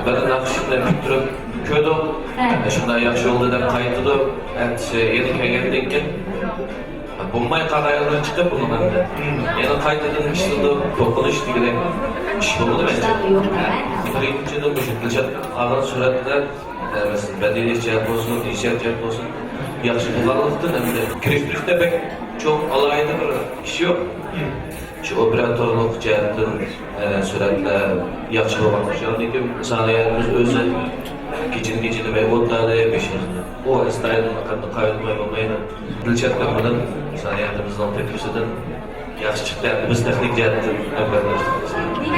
بىر ناخشىنى پۈتتۈرۈپ كۆردۇق. ھە. شۇنداق ياخشى بولدى دەپ قايتىدۇ. ئەتىسى يەنە كەلگەندىن كېيىن بولماي قالغان يەردىن چىقىپ بۇنىڭ ئەمدى. يەنە قايتىدىن ئىشلىتىدۇ. توقۇنۇش دېگۈدەك ئىش بولدى مەنچە. بىرىنچىدىن، مۇشۇ دىلشات ئاغىنىڭ سۈرەتلىرى، ئە، مەسىلەن، بەدىئىي جەھەت بولسۇن، ھېسسىيات جەھەت بولسۇن، ياخشى بولغانلىقتىن، ئەمدى كىرىشتۈرۈشتە بەك چوڭ ئالاھىدە بىر ئىش يوق. شۇ ئوپېراتورلۇق جەھەتتىن، ئە، سۈرەتلەر ياخشى بولغان ئىش. ئاندىن كېيىن سانىيەمىز ئۆزى كېچىدىن كېچىدە بەك ئوتتالى بېشىمىزدا. ئۇ ئەستايىدىل قايتۇرماي بولمايدۇ. دىلشات ئاغىدىن سانىيەمىزنىڭ تۆھپىسىدىن ياخشى چىقتى. ئەمدى بىز تېخنىك جەھەتتىن ھەمكارلاشتۇق.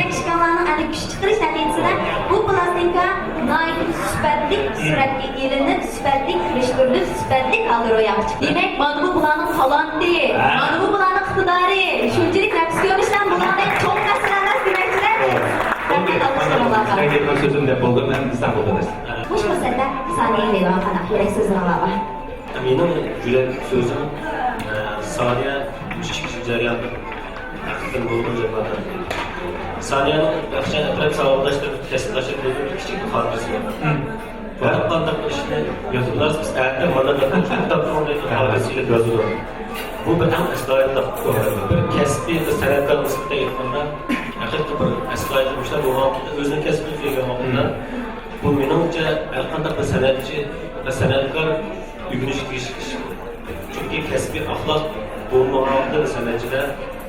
ئىككىڭلارنىڭ ئەنە كۈچ چىقىرىش نەتىجىسىدە بۇ پىلاستىنكا ناھايىتى سۈپەتلىك سۈرەتكە ئېلىنىپ، سۈپەتلىك كىرىشتۈرۈلۈپ، سۈپەتلىك ھالدا روياپقا چىقتى. دېمەك، مانا بۇ بۇلارنىڭ تالانتى، مانا بۇ بۇلارنىڭ ئىقتىدارى، شۇنچىلىك نەپىس كۆرۈنۈشلەر بۇلارنىڭ چوڭ قەستى ئەمەس دېمەكچىلەر. رەھمەت، ئالقىشلىرىڭلارغا. سۆزۈمنى دەپ بولدۇم، ئەمدى ساق بولۇڭ. مۇشۇ پۇرسەتتە سانىيە دەيدىغان قانداق يۈرەك سۆزلىرىڭلار بار؟ مېنىڭ يۈرەك سۆزۈم، ئە، سانىيە مۇشۇ ئىككى يىل جەريانىدا ھەقىقەتەن نۇرغۇن جاپا تارتتى. سانىيەنىڭ ياخشى ئەتراپ ساۋاقداشلىرى، كەسىپداشلىرى بىلەن كىچىك خاتىرىسى بار. ھەر قانداق ئىشنى ياخشىلاش، بىز ئەتە مانا دەپ خاتىرىسى يازىدۇ. بۇ بىر ئەڭ ئەستايىدىل، بىر كەسپىي، بىر سەنئەتكارغا نىسبەتەن ئېيتقاندا، ھەقىقىي بىر ئەستايىدىل ئىشلار بولغان ۋاقىتتا، ئۆزىنىڭ كەسپىنى سۆيگەن ۋاقىتتا، بۇ مېنىڭچە ھەر قانداق بىر سەنئەتچى ۋە سەنئەتكار ئۆگىنىشكە تېگىشلىك ئىش. چۈنكى كەسپىي ئەخلاق بولمىغان ۋاقىتتا بىر سەنئەتچىدە،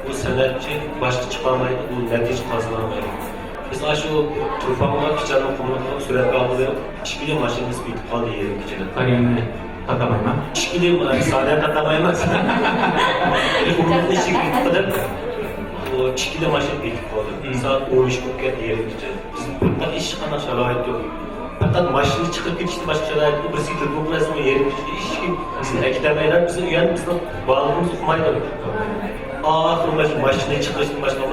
بۇ سەنئەتچى باشقا چىقالمايدۇ، بۇ نەتىجە قازىنالمايدۇ. بىز ئاشۇ تۇرپانغا، كىچاننىڭ قۇملۇقىغا سۈرەتكە ئالغىلى بېرىپ، ئىككىلى ماشىنىمىز پېتىپ قالدى يېرىم كېچىدە. قارىيىمنى تاتامايمەن. ئىككىلى، ئە، سانىيە تاتامايمەن. قۇملۇقنى ئىچىگە پېتىپ قىلىپ، ئۇ ئىككىلى ماشىنا پېتىپ قالدى. سائەت ئون ئۈچ بولۇپ كەتتى يېرىم كېچە. بىز پەقەت ھېچقانداق شارائىت يوق. پەقەت ماشىنىنى چىقىرىپ كېتىشتىن باشقا شارائىت يوق. بىرسىگە تېلېفون قىلىسىزمۇ، يېرىم كېچىدە ھېچكىم سىزنى ئەكېتەلمەيدۇ. بىزنىڭ ئۇيان بىزنىڭ بالىلىرىمىز ئۇقمايدۇ. ئاخىرى ماشىنا، ماشىنىنى چىقىرىشتىن باشقا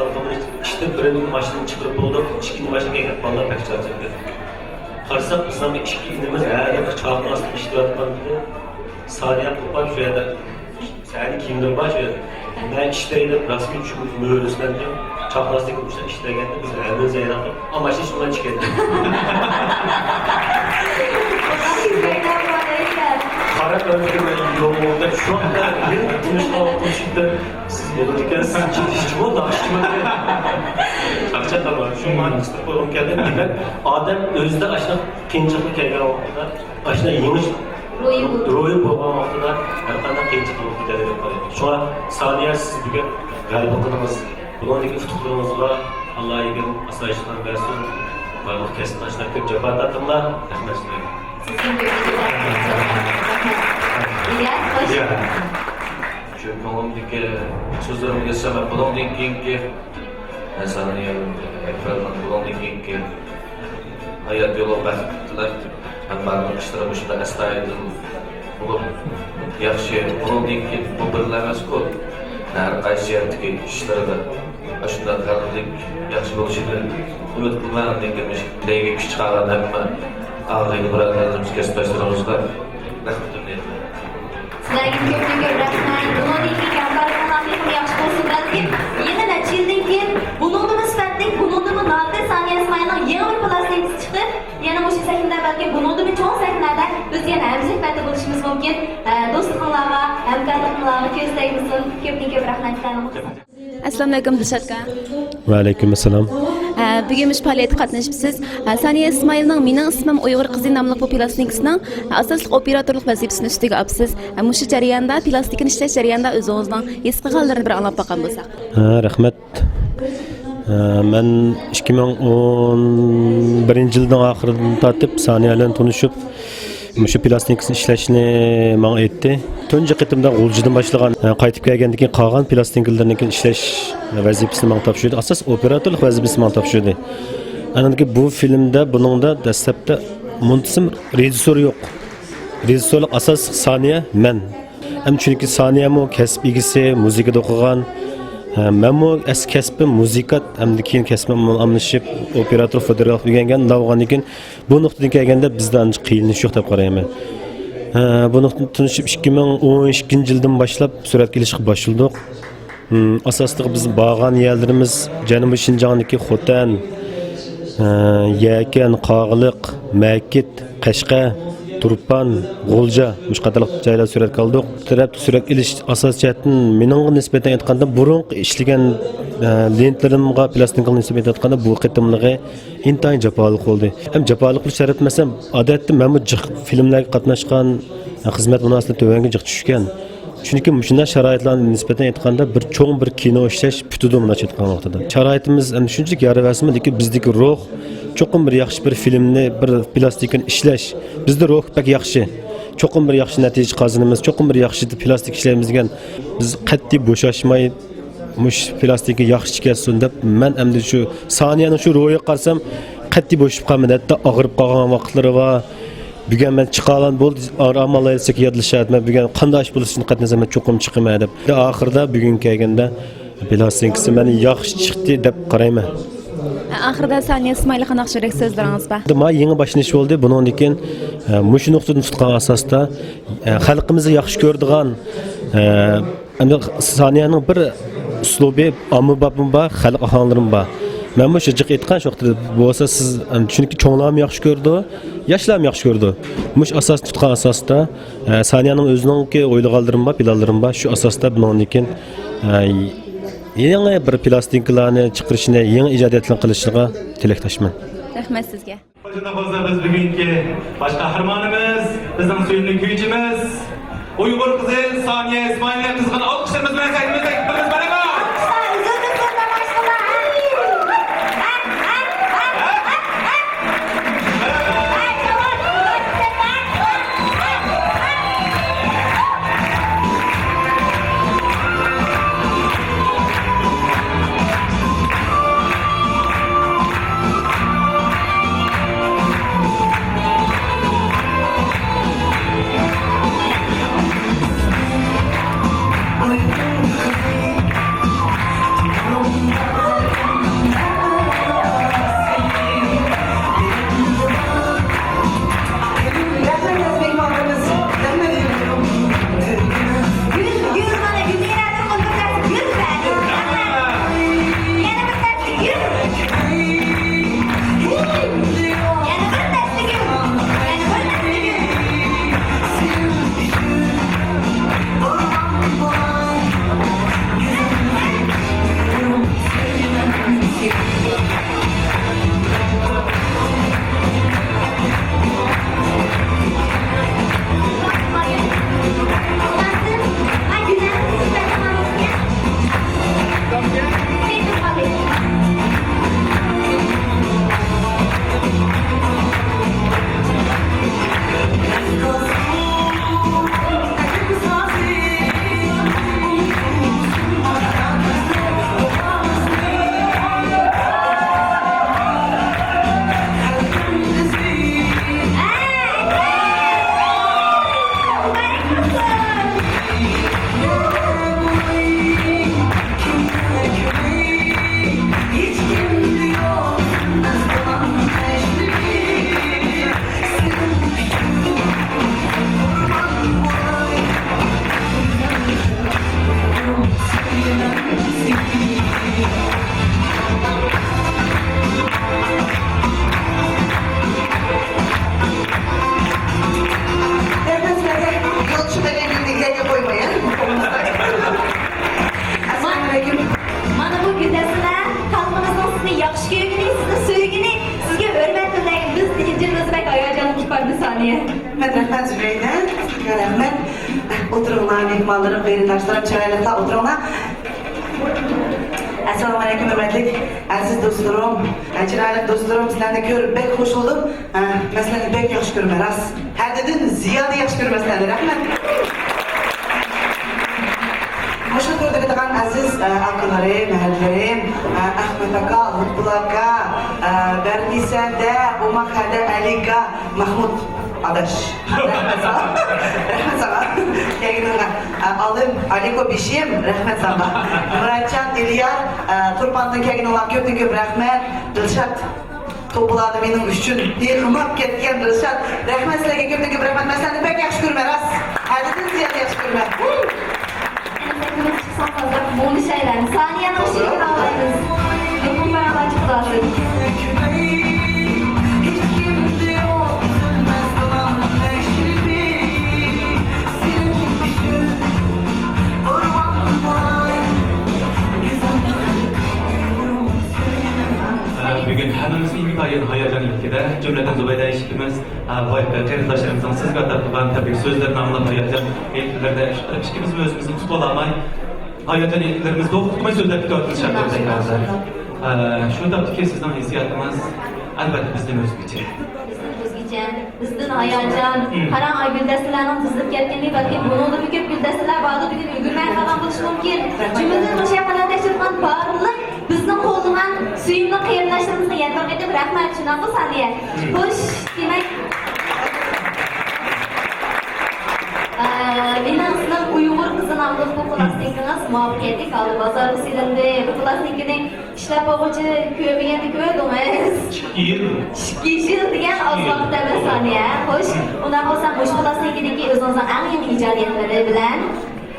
ئىشتىن بىرىنى ماشىنىنى چىقىرىپ بولدۇق. ئىككىنچى ماشىنىغا كەلگەن بالىلار بەك چارچاپ كەتتى. قارىساق، بىزنىڭ ئىككى ئىنىمىز ھەر بىر چاقناق ئاستىدا ئىشلەۋاتقان ئىدى. سانىيە قوپاپ شۇ يەردە سەھنە كىيىملىرى بار شۇ يەردە. مەن ئىشلەي دەپ رەسمىي چۈشۈپ مۆرىسىلەندىم. چاقناق ئاستىدا ئىشلىگەندە بىز ھەممىمىز ھەيران قېلىپ، ئا، ماشىنا شۇنداق چىقىدۇ. قاراپ ئۆزۈمگە يولۇم دەپ شۇ ۋاقىتتا تونۇشقان تونۇشۇپ سىز بولىدىكەنسىز، چېتىشچىمۇ، ناخشىچىمۇ دېگەن. چاقچاق قىلما، شۇ ماڭا قىستۇرۇپ قويغۇم كەلدى. دېمەك، ئادەم ئۆزىدە ئاشۇنداق قىيىنچىلىققا كەلگەن ۋاقتىدا، ئاشۇنداق يېڭىش روھى بولغان ۋاقتىدا ھەر قانداق قىيىنچىلىق بولۇپ كېتەلەيدۇ دەپ قارايمەن. شۇڭا سانىيە، سىز بۈگۈن غەلىبە قىلدىڭىز. بۇنىڭدىكى ئۇتۇقلىرىڭىزغا ئاللاھىگىم ئاسايىشلىق بەرسۇن. بارلىق كەسىپداشلار كۆپ جاپا تارتىڭلار. رەھمەت سىلەرگە. سىزگە كۆپ رەھمەت. ئىلياس، خوش. شۇ كۆڭلۈمدىكى سۆزلىرىمگە كەلسەم، بۇنىڭدىن كېيىنكى، مەسىلەن، بۇنىڭدىن كېيىنكى ھايات يولى بەخت تىلەپ، ھەممىنىڭ ئىشلىرى مۇشۇنداق ئەستايىدىل بولۇپ ياخشى. بۇنىڭدىن كېيىن بۇ بىرلا ئەمەسكۇ، ھەر قايسى يەردىكى ئىشلىرىدا ئاشۇنداق غەلىبىلىك ياخشى بولۇشىنى ئۈمىد قىلىمەن. ئاندىن كېيىن مۇشۇ بەيگىگە كۈچ چىقارغان ھەممە ئاغىنە بۇرادەرلىرىمىز، كەسىپداشلىرىمىزغا رەھمىتىمنى ئېيتىمەن. سىلەرگە كۆپتىن كۆپ رەھمەت. بۇنىڭدىن كېيىنكى ھەمكارلىقىڭلار تېخىمۇ ياخشى بولسۇن. بەلكىم يەنە نەچچە يىلدىن كېيىن بۇنىڭدىنمۇ سۈپەتلىك، بۇنىڭدىنمۇ نادىر سانىيە ئىسمائىلنىڭ يېڭى بىر پىلاستىنكىسى چىقىپ، يەنە مۇشۇ سەھنىدە، بەلكىم بۇنىڭدىنمۇ چوڭ سەھنىلەردە بىز يەنە ھەمسۆھبەتتە بولۇشىمىز مۇمكىن. ئە، دوستلۇقۇڭلارغا، ھەمكارلىقىڭلارغا كۆز تەگمىسۇن. كۆپتىن كۆپ رەھمەت. ئەسسالامۇئەلەيكۇم، دىلشات ئاكا. ۋەئەلەيكۇم ئەسسالام. ئە، بۈگۈن مۇشۇ پائالىيەتكە قاتنىشىپسىز. ئە، سانىيە ئىسمائىلنىڭ مېنىڭ ئىسمىم ئۇيغۇر قىزى ناملىق بۇ پىلاستىنكىسىنىڭ، ئە، ئاساسلىق ئوپېراتورلۇق ۋەزىپىسىنى ئۈستىگە ئاپسىز. ئە، مۇشۇ جەرياندا، پىلاستىنكىنى ئىشلەش جەريانىدا ئۆزىڭىزنىڭ ھېس قىلغانلىرىنى بىر ئاڭلاپ باققان بولساق. ھە، رەھمەت. ئە، مەن ئىككى مىڭ ئون بىرىنچى يىلنىڭ ئاخىرىدىن تارتىپ سانىيە بىلەن تونۇشۇپ، مۇشۇ پىلاستىنكىسىنى ئىشلەشنى ماڭا ئېيتتى. تۇنجى قېتىمدا غۇلجىدىن باشلىغان، قايتىپ كەلگەندىن كېيىن قالغان پىلاستىنكىلىرىنىڭكى ئىشلەش ۋەزىپىسىنى ماڭا تاپشۇردى. ئاساس ئوپېراتورلۇق ۋەزىپىسىنى ماڭا تاپشۇردى. ئاندىن كېيىن بۇ فىلىمدە، بۇنىڭدا دەسلەپتە مۇنتىسىم رېژىسسور يوق. رېژىسسورلۇق ئاساسلىق سانىيە، مەن. ھەم چۈنكى سانىيەمۇ كەسىپ ئىگىسى، مۇزىكىدا ئوقۇغان. ھە، مەنمۇ ئەسلى كەسپىم مۇزىكانت، ھەمدە كېيىن كەسپىم ئالمىشىپ، ئوپېراتور، فوتوگراف ئۆگەنگەن. ئۇنداق بولغاندىن كېيىن بۇ نۇقتىدىن كەلگەندە بىزدە ئانچە قىينىلىش يوق دەپ قارايمەن. ھە، بۇ نۇقتىدىن تونۇشۇپ ئىككى مىڭ ئون ئىككىنچى يىلدىن باشلاپ سۈرەتكە ئېلىشقا باشلىدۇق. ھىم، ئاساسلىقى بىز بارغان يەرلىرىمىز جەنۇبىي شىنجاڭدىكى خوتەن، ھە، يەكەن، قاغىلىق، مەكىت، قەشقەر، تۇرپان، غۇلجا، مۇشۇ قاتارلىق جايلاردا سۈرەتكە ئالدۇق. بۇ تەرەپتە سۈرەتكە ئېلىش ئاساسىي جەھەتتىن مېنىڭغا نىسبەتەن ئېيتقاندا، بۇرۇنقى ئىشلىگەن، ئە، لېنتىلىرىمغا، پىلاستىنكىغا نىسبەتەن ئېيتقاندا، بۇ قېتىملىقى ئىنتايىن جاپالىق بولدى. ھەم جاپالىق بولۇش سەۋەبى، مەسىلەن، ئادەتتە مەنمۇ جىق فىلىملەرگە قاتناشقان، خىزمەت مۇناسىۋىتى تۆۋەنگە جىق چۈشكەن. چۈنكى مۇشۇنداق شارائىتلارغا نىسبەتەن ئېيتقاندا، بىر چوڭ بىر كىنو ئىشلەش پۈتىدۇ مۇنداقچە ئېيتقان ۋاقتىدا. شارائىتىمىز ئەنە شۇنچىلىك يار بەرسىمۇ، لېكىن بىزدىكى روھ، چوقۇم بىر ياخشى بىر فىلىمنى، بىر پىلاستىنكىنى ئىشلەش، بىزدە روھ بەك ياخشى. چوقۇم بىر ياخشى نەتىجە قازىنىمىز، چوقۇم بىر ياخشى پىلاستىك ئىشلەيمىز دېگەن، بىز قەتئىي بوشاشماي، مۇشۇ پىلاستىنكا ياخشى چىقسۇن دەپ، مەن ئەمدى شۇ سانىيەنىڭ شۇ روھىغا قارىسام، قەتئىي بوشىشىپ قالمىدى. ھەتتا ئاغرىپ قالغان ۋاقىتلىرى بار. بۈگۈن مەن چىقالام، بولدى، ئامال ئايلىساك يادلىشار. مەن بۈگۈن قانداق ئىش بولسىچۇن قەتنىسەم، مەن چوقۇم چىقىمەن دەپ. ئاخىرىدا بۈگۈن كەلگەندە پىلاستىنكىسى مەن ياخشى چىقتى دەپ قارايمەن. ئاخىرىدا سانىيە ئىسمائىلغا ناخشا يۈرەك سۆزلىرىڭىز بار. ما يېڭى باشلىنىش بولدى. بۇنىڭدىن كېيىن، ئە، مۇشۇ نۇقتىدىن تۇتقان ئاساستا، ئە، خەلقىمىزنى ياخشى كۆرىدىغان، ئە، ئەمدى سانىيەنىڭ بىر ئۇسلۇبى، ئاممىبابمۇ بار، خەلق ئاھاڭلىرىمۇ بار. مەنمۇ شۇ جىق ئېيتقان شۇ ۋاقىتتا، بولسا سىز، ئەمدى چۈنكى چوڭلارمۇ ياخشى كۆرىدۇ، ياشلارمۇ ياخشى كۆرىدۇ. مۇشۇ ئاساسنى تۇتقان ئاساستا، ئە، سانىيەنىڭ ئۆزىنىڭكى ئويلىغانلىرىمۇ بار، پىلانلىرىمۇ بار. شۇ ئاساستا بۇنىڭدىن كېيىن، ئە، يېڭى بىر پىلاستىنكىلارنى چىقىرىشىنى، يېڭى ئىجادىيەتلەرنى قىلىشىغا تىلەكداشمەن. رەھمەت سىزگە. شۇنداق بولسا، بىز بۈگۈنكى باش قەھرىمانىمىز، بىزنىڭ سۆيۈملۈك كۈيچىمىز، ئۇيغۇر قىزى سانىيە ئىسمائىلنى قىزغىن ئالقىشلىرىمىز بىلەن سەھنىمىزدە كۈتىمىز. مانا بۇ! ئەسسالامۇئەلەيكۇم. مانا بۇ گۈلدەستىلەر خەلقىمىزنىڭ سىزنى ياخشى كۆرگىنى، سىزنى سۆيگىنى، سىزگە ھۆرمەت بىلدۈرگەن. بىز ئىنجىل بىز بەك ھاياجانلىنىپ بارىمىز سانىيە. رەھمەت، رەھمەت زۇبەيدە. سىزگە رەھمەت. ئولتۇرۇڭلار، مېھمانلىرىم، قېرىنداشلىرىم، چىرايلىقلار ئولتۇرۇڭلار. ئەسسالامۇئەلەيكۇم، ھۆرمەتلىك ئەزىز دوستلىرىم، چىرايلىق دوستلىرىم، سىلەرنى كۆرۈپ بەك خۇش بولدۇم. ھە، مەن سىلەرنى بەك ياخشى كۆرىمەن، راست. ھەددىدىن زىيادە ياخشى كۆرىمەن سىلەرنى. رەھمەت. مۇشۇ توردا بىلىدىغان ئەزىز، ئە، ئاكىلىرىم، ھەدىلىرىم، ئە، ئەخمەت ئاكا، لۇتپۇللا ئاكا، ئە، بەرنىسە ھەدە، ئوماق ھەدە، ئەلى ئاكا، مەھمۇت ئاداش. رەھمەت ساڭا. رەھمەت ساڭا. كەلگىنىڭگە. ئە، ئالىم، ئالىكو بېشىم، رەھمەت ساڭا. مۇراتجان، ئېلىيار، ئە، تۇرپاندىن كەلگىنىڭلارغا كۆپتىن كۆپ رەھمەت. دىلشات. توپىلاردا مېنىڭ ئۈچۈن يىغلاپ كەتكەن دىلشات. رەھمەت سىلەرگە، كۆپتىن كۆپ رەھمەت. مەن سىلەرنى بەك ياخشى كۆرىمەن، راست. ھەددىدىن زىيادە ياخشى كۆرىمەن. ئەمدى سەھنىمىزگە چىقساڭ سازراق مۇڭدىشايلى. سانىيەنىڭ شېئىرىنى ئاڭلايمىز. مېھمانلار چىقىپ قالسۇن. بۈگۈن ھەممىمىزنىڭ ئىنتايىن ھاياجان ئىلكىدە، جۈملىدىن زۇبەيدە ھېچىمىز، ۋاي، قېرىنداشلىرىمىزنىڭ سىزگە ئاتاپ قىلغان تەبرىك سۆزلىرىنى ئاڭلاپ ھاياجان ئىلكىلىرىدە ئىككىمىزمۇ ئۆزىمىزنى تۇتۇۋالالماي، ھاياجان ئىلكىلىرىمىزنى توختىتالماي سۆزلەپ كېتىۋاتىمىز شۇ تاپتىكى سىزنىڭ ھېسسىياتىڭىز، ئەلۋەتتە، بىزدىن ئۆزگىچە. بىزدىن ئۆزگىچە. بىزدىن ھاياجان. قاراڭ، ئاي گۈلدەستىلەرنىڭ تىزىلىپ كەتكىنىنى، بەلكى بۇنىڭدىنمۇ كۆپ گۈلدەستىلەر باردۇر، بۈگۈن ئۈلگۈرمەي قالغان بولۇشى مۇمكىن. جۈملىدىن مۇشۇ ياققا نەدىشىر رەھمەت، شۇنداقمۇ سانىيە؟ خوش، دېمەك، ئە، مېنىڭ ئىسمىم ئۇيغۇر قىزى ناملىق بۇ پلاستىنكىڭىز مۇۋەپپەقىيەتلىك ھالدا بازارغا سېلىندى. بۇ پلاستىنكىنى ئىشلەپ بولغۇچە كۆرمىگەندە كۆردىڭىز. ئىككى يىل. ئىككى يىل دېگەن ئاز ۋاقىت ئەمەس، سانىيە. خوش، ئۇنداق بولسا مۇشۇ پلاستىنكىدىكى ئۆزىڭىزنىڭ ئەڭ يېڭى ئىجادىيەتلىرى بىلەن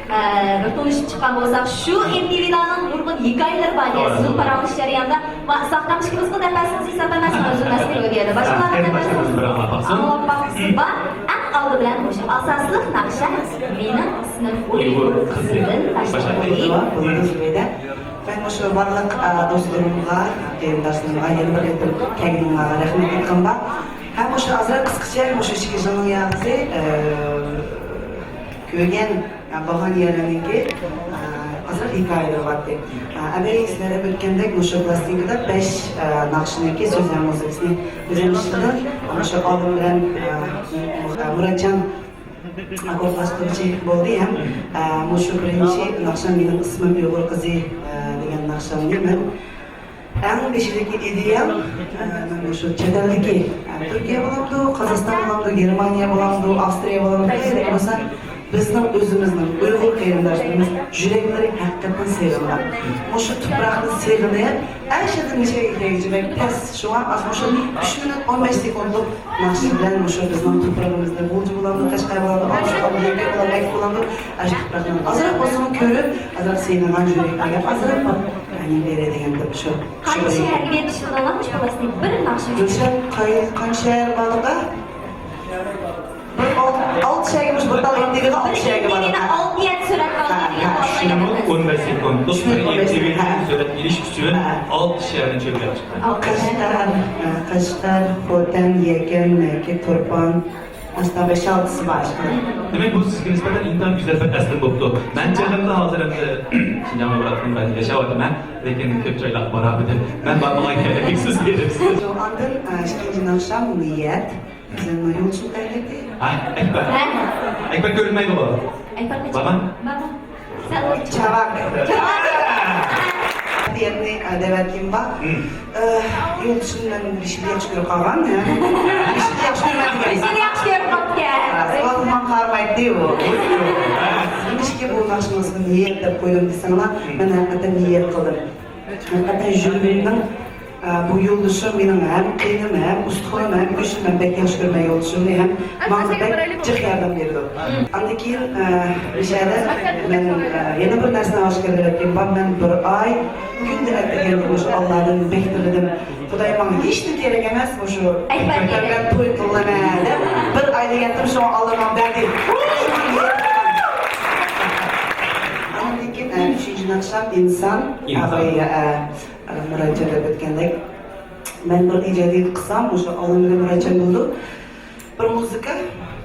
ئە، بىر تونۇشۇپ چىققان بولساق، شۇ ئېم تى ۋىلارنىڭ نۇرغۇن ھېكايىلىرى بار ئىكەن. سىزنىڭ پاراڭلىشىش جەريانىدا، ما-، ساقلام ئىككىمىزگە دەپ بەرسىڭىز ھېساب ئەمەس، مەن ئۆزۈم ئەسلى ئۆگەندىم. باشقىلارغا دەپ بەرسىڭىز ئاڭلاپ باقسۇن. بار. ئەڭ ئالدى بىلەن مۇشۇ ئاساسلىق ناخشا مېنىڭ ئىسمىم ئۇيغۇر قىزىدىن باشلايلى. بولىدۇ، زۇبەيدە. مەن مۇشۇ بارلىق، ئە، دوستلىرىمغا، قېرىنداشلىرىمغا يەنە بىر قېتىم كەلگىنىڭلارغا رەھمەت ئېيتقۇم بار. ھەم مۇشۇ ئازراق قىسقىچە مۇشۇ ئىككى يىلنىڭ يازى، ئە، كۆرگەن، ئە، بارغان يەرلەرنىڭكى، ئە، ئازراق ھېكايىلىرى بارتتى. ئە، ئەمەلىي سىلەر دەپ ئۆتكەندەك مۇشۇ پلاستىنكىدا بەش، ئە، ناخشىنىڭكى سۆزلەر مۇزىكىسىنى ئۆزۈم ئىشلىدىم. مۇشۇ ئالدىم بىلەن، ئە، مۇ-، ئە، مۇراتجان ئاكوردلاشتۇرغۇچى بولدى ھەم، ئە، مۇشۇ بىرىنچى ناخشا مېنىڭ ئىسمىم ئۇيغۇر قىزى، ئە، دېگەن ناخشامنى مەن ئەڭ بېشىدىكى ئىدىيەم، ئە، مەن مۇشۇ چەت ئەلدىكى، ئە، تۈركىيە بولامدۇ، قازاقىستان بولامدۇ، گېرمانىيە بولامدۇ، ئاۋسترىيە بولامدۇ، قەيەردىكى بولسا، بىزنىڭ ئۆزىمىزنىڭ ئۇيغۇر قېرىنداشلىرىمىز يۈرەكلىرى ھەقىقەتەن سېغىنغان. مۇشۇ تۇپراقنى سېغىنىپ، ئەشەدىن نېشە يېتەكچى بەك تەس. شۇڭا ئاز مۇشۇ ئۈچ مىنۇت ئون بەش سېكۇنتلۇق ناخشا بىلەن مۇشۇ بىزنىڭ تۇپرىقىمىزنى غۇلجا بولامدۇ، قەشقەر بولامدۇ، ئالمۇتا بولامدۇ، يەككە بولامدۇ، مەككە بولامدۇ، ئاشۇ تۇپراقنى ئازراق بولسىمۇ كۆرۈپ، ئازراق سېغىنغان يۈرەكلەرگە ئازراق بىر ئەنە بېرەي دېگەندىم شۇ. شۇ قايسى بىر شەھەرگە بېرىپ ئىشلىدىڭلار مۇشۇ پلاستىنكا بىر ناخشا ئۈچۈن؟ دىلشات، قاي-، قانچە شەھەر بارلىقى؟ بىر ئالتە، ئالتە شەھەرگە مۇشۇ بىر تال ئېم تى ۋىغا ئالتە شەھەرگە بارلىق. ئالتە يەتتە سۈرەت ھە، ھە. ئۈچ مىنۇت ئون بەش سېكۇنتلۇق بىر ئالتە ئېم تى ۋى ھە. سۈرەت ئېلىش ئۈچۈن ھە. ئالتە شەھەرنى چۆرىدەپ چىقتى. ئالتە شەھەر، ھە، قەشقەر، خوتەن، يەكەن، مەككە، تۇرپان، ئاشۇنداق بەش-ئالتىسى بار ئىشقىلىپ. دېمەك، بۇ سىزگە نىسبەتەن ئىنتايىن گۈزەل بىر ئەسلىمە بوپتۇ. مەن چېغىمدا ھازىر ئەمدى شىنجاڭدا بولۇۋاتىمەن، ياشاۋاتىمەن، لېكىن كۆپ جايلارغا بارالمىدىم. مەن بارمىغان يەرلەرگە سىز بېرىپسىز. ئاندىن، ئە، ئىككىنچى ناخشام نىيەت. بىزنىڭ يولچۇن قەيەردە؟ ھە، ئەكبەر. ھە؟ ئەكبەر كۆرۈنمەيدىغۇ. ئەكبەر قاچان؟ بارما؟ بارما. سەن چاۋاك. چاۋاك. نىيەتنى، ئە، دەۋەتكىنىم بار. ھىم. ئە، يولدىشىم مەن بىر ئىشنى ياخشى كۆرۈپ قالغان، ھە؟ بىر ئىشنى ياخشى كۆرمەيدىكەن. بىر ئىشنى ياخشى كۆرۈپ قاپتىكەن. ئە، ئۇلار ماڭا قارىمايتتى ئۇ. نېمىشقا بۇ ناخشىنىڭ ئىسمىنى نىيەت دەپ قويدۇم دېسەڭلار، ھىم. مەن ھەقىقەتەن نىيەت قىلدىم. ھەقىقەتەن يۈرىكىمنىڭ، ئە، بۇ يولدىشىم مېنىڭ ھەم قېنىم، ھەم ئۇستىخىنىم، ھەم گۆشۈم، مەن بەك ياخشى كۆرىمەن يولدىشىمنى، ھەم ماڭا بەك جىق ياردەم بېرىدۇ. ئاندىن كېيىن، ئە، مىشەدە مەن، ئە، يەنە بىر نەرسىنى ئاشكارىلاپ ئۆتكۈم بار. مەن بىر ئاي كۈندە ئەتىگەندە مۇشۇ ئاللادىن بەك تىلىدىم. خۇدايىم ماڭا ھېچنېمە كېرەك ئەمەس، مۇشۇ ئەكبەر كېرەك. بىلەن توي قىلىمەن دەپ بىر ئاي دېگەنتىم، شۇڭا ئاللا ماڭا بەردى. ئاندىن كېيىن، ئە، ئۈچىنچى ناخشام ئىنسان. ئىنسان. ئاباي، ئە، مۇراتجان دەپ ئۆتكەندەك، مەن بىر ئىجادىيەت قىلسام، مۇشۇ ئالدىمدا مۇراتجان بولىدۇ. بىر مۇزىكا،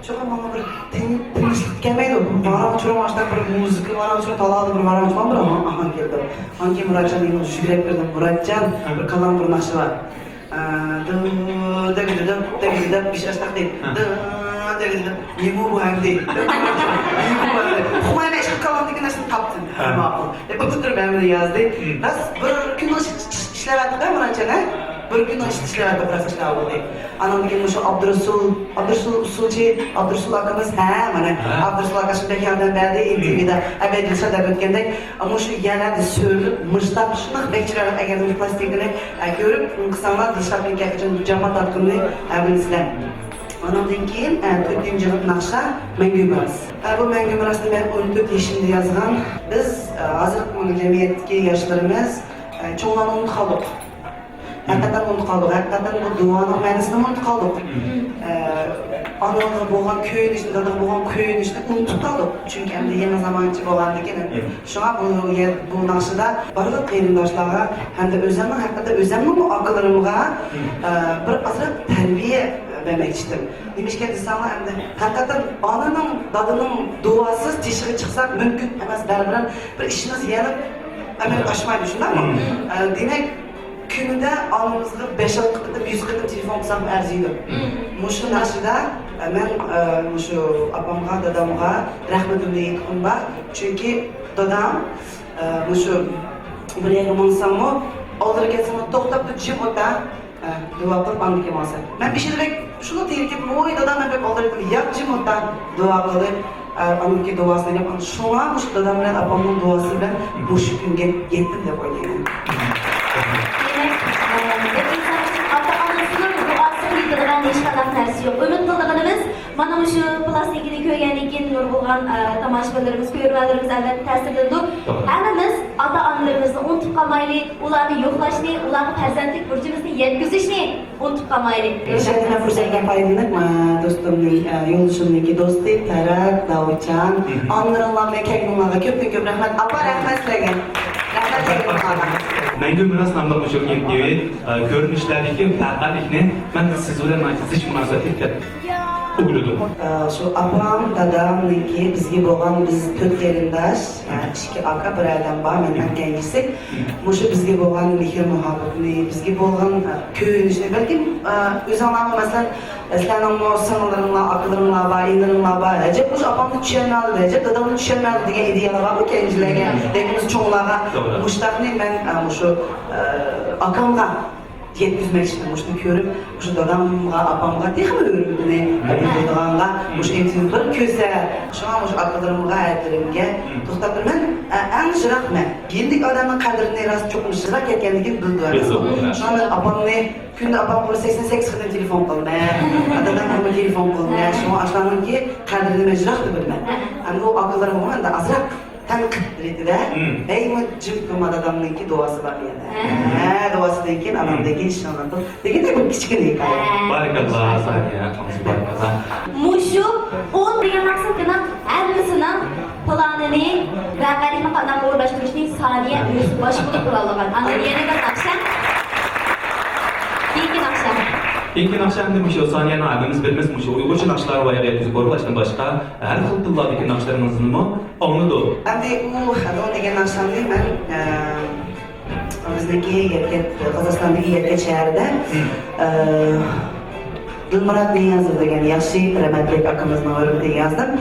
چوقۇم ماڭا بىر تىن-، تىنچلىق كەلمەيدۇ. بىر ۋاراڭ-چۇرۇڭ، ئاشۇنداق بىر مۇزىكا، ۋاراڭ-چۇرۇڭ، تالادا بىر ۋاراڭ-چۇرۇڭ، بىر ئاھاڭ، ئاھاڭ كېلىدۇ. ئاندىن كېيىن مۇراتجان مېنىڭ يۈگرەپ بېرىدۇ، مۇراتجان، بىر كالام، بىر ناخشا بار. ئە، دىڭ، دىڭ، دىڭ، دىڭ، دىڭ، دىڭ، بىر ئىش ئاشتاق دەيدۇ. ھە. دىڭ، دىڭ، دىڭ، دىڭ. نېمە بۇ ھەم دەيدۇ. نېمە بۇ ھەم دەيدۇ. ئۇقمايمەن، ئىشقىلىپ كالامدىكى نەرسىنى تاپتىم. ھە. ماقۇل. دەپ بىر قېتىم ھەممىنى يازدى. ھىم. راست بىر كۈننىڭ ئىش-، ئىش-، ئىشلەۋاتتۇق-ھە، مۇراتجان، ھە؟ بىر كۈننىڭ ئىشلەۋاتتۇق، راست ئىشلەۋاتتۇق. ئاندىن كېيىن مۇشۇ ئابدۇرۇسۇل، ئابدۇرۇسۇل ئۇسسۇلچى، ئابدۇرۇسۇل ئاكىمىز، ھە، مانا، ھە. ئابدۇرۇسۇل ئاكا شۇنداق ياردەم بەردى، ئېم تى ۋىدا، ئەبەي دىلشات دەپ ئۆتكەندەك، مۇشۇ يەرلەردە سۆرىلىپ، مۇشتاق شۇنداق بەك چىرايلىق ئەگەردىم پلاستىنكىنى، ئە، كۆرۈپ، قىلساڭلار، دىلشاتنىڭ كەلگۈچىدىن جاپا تارتقىنىنى، ئە، بىلىسىلەر. ئانىڭدىن كېيىن، ئە، تۆتىنچى ناخشا مەڭگۈ مىراس. ئە، بۇ مەڭگۈ مىراسنى مەن ئون تۆت يېشىمدا يازغان. بىز، ئە، ھازىرقى جەمئىيەتتىكى ياشلىرىمىز، ئە، چوڭلارنى ئۇنتۇپ قالدۇق. ھەقىقەتەن ئۇنتۇپ قالدۇق. ھەقىقەتەن بۇ دۇئانىڭ مەنىسىنى ئۇنتۇپ قالدۇق. ئە، ئانىغا بولغان كۆيۈنۈشنى، دادىغا بولغان كۆيۈنۈشنى ئۇنتۇپ قالدۇق. چۈنكى ئەمدى يېڭى زامانچى بولغاندىكىن. شۇڭا بۇ يەر، بۇ ناخشىدا بارلىق قېرىنداشلارغا ھەمدە ئۆزۈمنىڭ ھەققىدە، ئۆزۈمنىڭمۇ ئاكىلىرىمغا، ئە، بىر ئازراق تەربىيە بەرمەكچىدىم. نېمىشقا دېسەڭلار، ئەمدى ھەقىقەتەن ئانىنىڭ، دادىنىڭ دۇئاسىز تېشىغا چىقساق مۇمكىن ئەمەس، بەرىبىر بىر ئىشىمىز يېنىپ ئەمەلگە ئاشمايدۇ، شۇنداقمۇ؟ ئە، دېمەك، كۈنىدە ئانىمىزغا بەش-ئالتە قېتىم، يۈز قېتىم تېلېفون قىلساقمۇ ئەرزىيدۇ. مۇشۇ ناخشىدا، ئە، مەن، ئە، مۇشۇ ئاپامغا، دادامغا رەھمىتىمنى ئېيتقۇم بار. چۈنكى دادام، ئە، مۇشۇ بىر يەرگە ماڭساممۇ، ئالدىغا كەلسەممۇ توختاپلا جىم ئولتۇر. دۇئا قىلىپ ئاندىكى ماڭسا. مەن بېشىدا بەك شۇنى تېرىكىپ، ۋوي دادا، مەن بەك ئالدىرايتتىم. ياق، جىم ئوتتا دۇئا قىلىپ، ئانىكى دۇئاسىنى ئەپ، شۇڭا مۇشۇ دادام بىلەن ئاپامنىڭ دۇئاسى بىلەن مۇشۇ كۈنگە يەتتىم دەپ ئويلايمەن. دېمەك، ئە، بىر ئىنسان ئۈچۈن ئاتا-ئانىسىنىڭ دۇئاسىغا يېتىدىغان ھېچقانداق نەرسە يوق. ئۈمىد قىلىدىغىنىمىز، مانا مۇشۇ پىلاستىنكىنى كۆرگەندىن كېيىن نۇرغۇنلىغان، ئە، تاماشىبىنلىرىمىز، كۆرۈرمەنلىرىمىز ئەلۋەتتە تەسىرلىنىدۇ. توغرا. ھەممىمىز ئاتا-ئانىلىرىمىزنى ئۇنتۇپ قالمايلى، ئۇلارنى يوقلاشنى، ئۇلارغا پەرزەنتلىك بۇرچىمىزنى يەتكۈزۈشنى ئۇنتۇپ قالمايلى. شەرتنىڭ پۇرسەتتىن پايدىلىنىپ، ما، دوستۇمنىڭ، ئە، يولدىشىمنىڭكى دوستى پەرھات، داۋۇتجان، مم. ئانىلىرىڭلار بىلەن كەلگىنىڭلارغا كۆپتىن كۆپ رەھمەت. ئاپا، رەھمەت سىلەرگە. رەھمەت كەلگىنىڭلارغا. مەڭگۈ مىراس ناملىق مۇشۇ ئىنتىۋى، ئە، كۆرۈنۈشلەردىكى ۋەقەلىكنى مەن سىز بىلەن زىچ مۇناسىۋەتلىك دەپ ئويلىدىم. ئە، شۇ ئاپام، دادامنىڭكى بىزگە بولغان، بىز تۆت قېرىنداش، ئە، ئىككى ئاكا، بىر ئادەم بار، مەن ئەڭ كەينىسى. مۇشۇ بىزگە بولغان مېھىر-مۇھەببىتىنى، بىزگە بولغان، ئە، كۆيۈنۈشنى، بەلكىم، ئە، ئۆزۈڭلارمۇ، مەسىلەن، سىلەرنىڭمۇ سىڭىللىرىڭلار، ئاكىلىرىڭلار بار، ئىنىلىرىڭلار بار، ئەجەب مۇشۇ ئاپامنى چۈشەنمەيدۇ، ئەجەب دادامنى چۈشەنمەيدۇ دېگەن ئىدىيەلەر بارمۇ كەينىچىلەرگە؟ لېكىن بىز چوڭلارغا توغرا. مۇشتاقنى مەن، ئە، مۇشۇ، ئە، ئاكامغا يەتكۈزمەكچىمەن. مۇشۇنى كۆرۈپ، مۇشۇ دادامغا، ئاپامغا تېخىمۇ ھۆرمىتىنى بىلدۈرىدىغانغا مۇشۇ ئىنتىۋنى بىر كۆرسە، شۇڭا مۇشۇ ئاكىلىرىمغا، ھەدىلىرىمگە توختاپ تۇرىمەن. ئە، ئەڭ يىراق مەن. يېنىدىكى ئادەمنىڭ قەدرىنى راست چوقۇم يىراق كەتكەندىن كېيىن بىلىدۇ ئەمەسمۇ. بىلىدۇ. شۇڭا مەن ئاپامنى كۈندە ئاپامغا بىر سەكسەن سەككىز قېتىم تېلېفون قىلىمەن. دادامغىمۇ تېلېفون قىلىمەن. شۇڭا ئاشۇلارنىڭكى قەدرىنى مەن يىراقتا بىلىمەن. ئەمدى ئۇ ئاكىلىرىمغا ئەمدى ئازراق تەنقىد رېتىدە، مم. ئەي، ما جىم تۇرما، دادامنىڭكى دۇئاسى بار يەنە. ھە. ھە، دۇئاسىدىن كېيىن، ئانامدىن كېيىن ئىشلىنىدۇ. دېگەندەك بىر كىچىككىنە ھېكايە. بارىكاللا، سانىيە، بارىكاللا. مۇشۇ ئون دېگەن مەقسەتنىڭ ھەممىسىنىڭ پىلانىنى، ۋەقەلىكنى قانداق ئورۇنلاشتۇرۇشنى سانىيە ئۆزى باشقۇرۇپ قىلالىغان. ئاندىن يەنە بىر ناخشا. كېيىنكى ناخشا. كېيىنكى ناخشا ئەمدى مۇشۇ سانىيەنىڭ ھەممىمىز بىلىمىز، مۇشۇ ئۇيغۇرچە ناخشىلار ۋە يەتكۈزۈپ ئورۇنلاشتىن باشقا ھەر خىل تىللاردىكى ناخشىلىرىڭىزنىمۇ ئاڭلىدۇق. ئەمدى ئۇ خەدۇ دېگەن ناخشامنى مەن، ئە، بىزنىڭكى يەتكەن، قازاقىستاندىكى يەتكەن شەھەردە، مم. ئە، دىلمۇرات نىيازوف دېگەن ياخشى رەھمەتلىك ئاكىمىزنىڭ ھۆرمىتىگە يازدىم.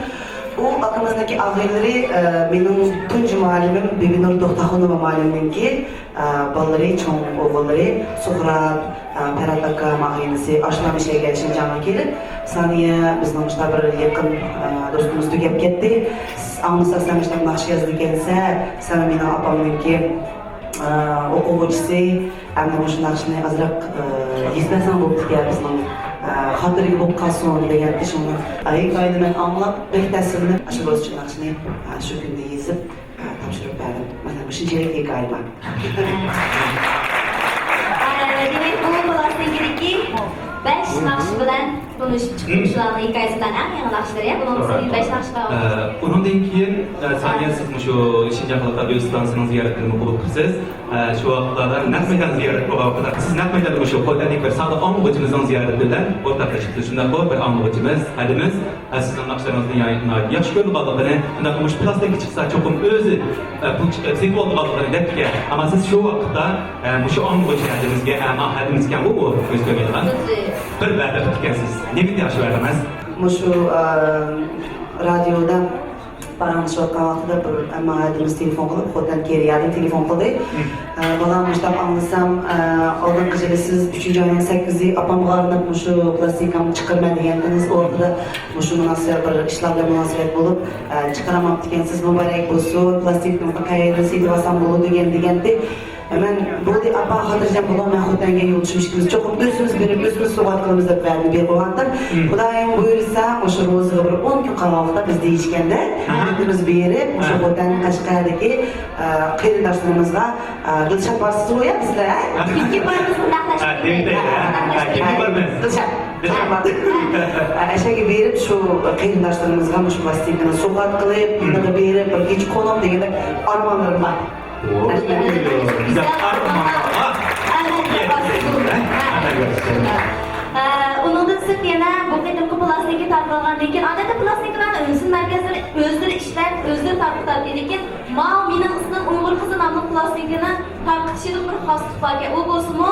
ئۇ ئاكىمىزنىڭكى ئاغىنىلىرى، ئە، مېنىڭ تۇنجى مۇئەللىمىم بىبىنۇر توختاخۇنوۋا مۇئەللىمنىڭكى ئە، بالىلىرى، چوڭ ئوغۇللىرى سۇھرات، ئە، پەرھات ئاكام ئاغىنىسى ئاشۇلار مۇشۇ يەرگە شىنجاڭغا كېلىپ، سانىيە بىزنىڭ مۇشۇنداق بىر يېقىن، ئە، دوستىمىز تۈگەپ كەتتى. ئاڭلىساق سەن مۇشۇنداق ناخشا يازىدىكەنسەن، سەن مېنىڭ ئاپامنىڭكى، ئە، ئوقۇغۇچىسى، ئەمدى مۇشۇ ناخشىنى ئازراق، ئە، يېزىپ بەرسەڭ بوپتىكەن، بىزنىڭ، ئە، خاتىرىگە بولۇپ قالسۇن دېگەنتى. شۇڭا، ئە، ھېكايىنى مەن ئاڭلاپ بەك تەسىرلىنىپ، ئاشۇ رۇسچە ناخشىنى، ئە، شۇ كۈندە يېزىپ، تاپشۇرۇپ بەردىم. مانا مۇشۇنچىلىك ھېكايە بار. ئە، دېمەك، بۇ پىلاستىنكىدىكى بەش ناخشا بىلەن تونۇشۇپ چىقتىم. مم. شۇلارنىڭ ھېكايىسى بىلەن ئەڭ يېڭى ناخشىلىرى، بۇنىڭ توغرا، ئۈستىدىن بەش توغرا. ناخشا بار. ئە، ئۇنىڭدىن كېيىن، ئە، سانىيە، سىز مۇشۇ شىنجاڭ خەلق رادىيو ئىستانسىسىنىڭ زىيارىتىنىمۇ قوبۇل قىپسىز. ئە، شۇ ۋاقىتلاردا نەق مەيدان زىيارەت قىلغان ۋاقىتتا سىز نەق مەيداندا مۇشۇ خوتەنلىك بىر سادىق ئاڭلىغۇچىمىزنىڭ زىيارىتى بىلەن ئورتاقلىشىپسىز. شۇنداقمۇ؟ بىر ئاڭلىغۇچىمىز، ھەدىمىز. ئە، سىزنىڭ ناخشىلىرىڭىزنى ناھايىتى ياخشى كۆرىدىغانلىقىنى، شۇنداق مۇشۇ پىلاستىنكا چىقسا چوقۇم ئۆزى، ئە، پۇل چىقىرىپ سېتىۋالىدىغانلىقىنى دەپتىكەن. ئەمما سىز شۇ ۋاقىتتا، ئە، مۇشۇ ئاڭلىغۇچى ھەدىمىزگە، ئە، ما ھەدىمىزكەنغۇ ئۇ، ئۆزى كۆرمەيدىغان. بىر ۋەدە قىپتىكەنسىز. نېمە دېيىشىۋەردىڭىز؟ مۇشۇ، ئە، رادىيودا پاراڭلىشىۋاتقان ۋاقتىدا بىر ھەممە ھەدىمىز تېلېفون قىلىپ، خوتەن كېرىيەدىن تېلېفون قىلدى. مم. ئە، بالام، مۇشۇنداق ئاڭلىسام، ئە، ئالدىنقى يىلى سىز ئۈچىنچى ئاينىڭ سەككىزى ئاپامغا ئارناپ مۇشۇ پىلاستىنكامنى چىقىرىمەن دېگەنتىڭىز، ئۇ ۋاقتىدا مۇشۇ مۇناسىۋەت بىر ئىشلار بىلەن مۇناسىۋەت بولۇپ، ئە، چىقىرالماپتىكەنسىز، مۇبارەك بولسۇن، پىلاستىنكىڭىزنى قەيەردىن سېتىۋالسام بولىدۇ دېگەن، دېگەنتى. مەن، بولدى ئاپا، خاتىرجەم بولۇڭ، مەن خوتەنگە يولدىشىم ئىككىمىز چوقۇم ئۆزىمىز بېرىپ، ئۆزىمىز سوۋغات قىلىمىز دەپ ۋەدىنى بېرىپ قويغانتىم. مم. خۇدايىم بۇيرۇسا، مۇشۇ روزىغا بىر ئون كۈن قالغان ۋاقىتتا بىز دېيىشكەندە، ھە. ئۆزىمىز بېرىپ، مۇشۇ ھە. خوتەن، قەشقەردىكى، ئە، قېرىنداشلىرىمىزغا، ئە، دىلشات بارسىز غۇ يا بىزلەر، ھە؟ ھە. كىمكى بارمىز، بۇنداقلاشتۇق. ھە، دېمەيلى، ھە. ھە، كىمكى بارمىز؟ دىلشات. دىلشات بار. ھە. ئە، ئەشەگە بېرىپ، شۇ قېرىنداشلىرىمىزغا مۇشۇ پىلاستىنكىنى سوۋغات قىلىپ، مم. يېنىغا بېرىپ، بىر كېچە قونۇپ دېگەندەك ئارمانلىرىم بار. ئۇنىڭدىن سىرت يەنە بۇ قېتىمقى پىلاستىنكا تارقالغاندىن كېيىن، ئادەتتە پىلاستىنكىلارنى ئۈنسىن مەركەزلىرى ئۆزلىرى ئىشلەپ، ئۆزلىرى تارقىتاتتى. لېكىن ماۋۇ مېنىڭ ئىسمىم ئۇيغۇر قىزى ناملىق پىلاستىنكىنى تارقىتىشىدا بىر خاسلىق باركەن. ئۇ بولسىمۇ،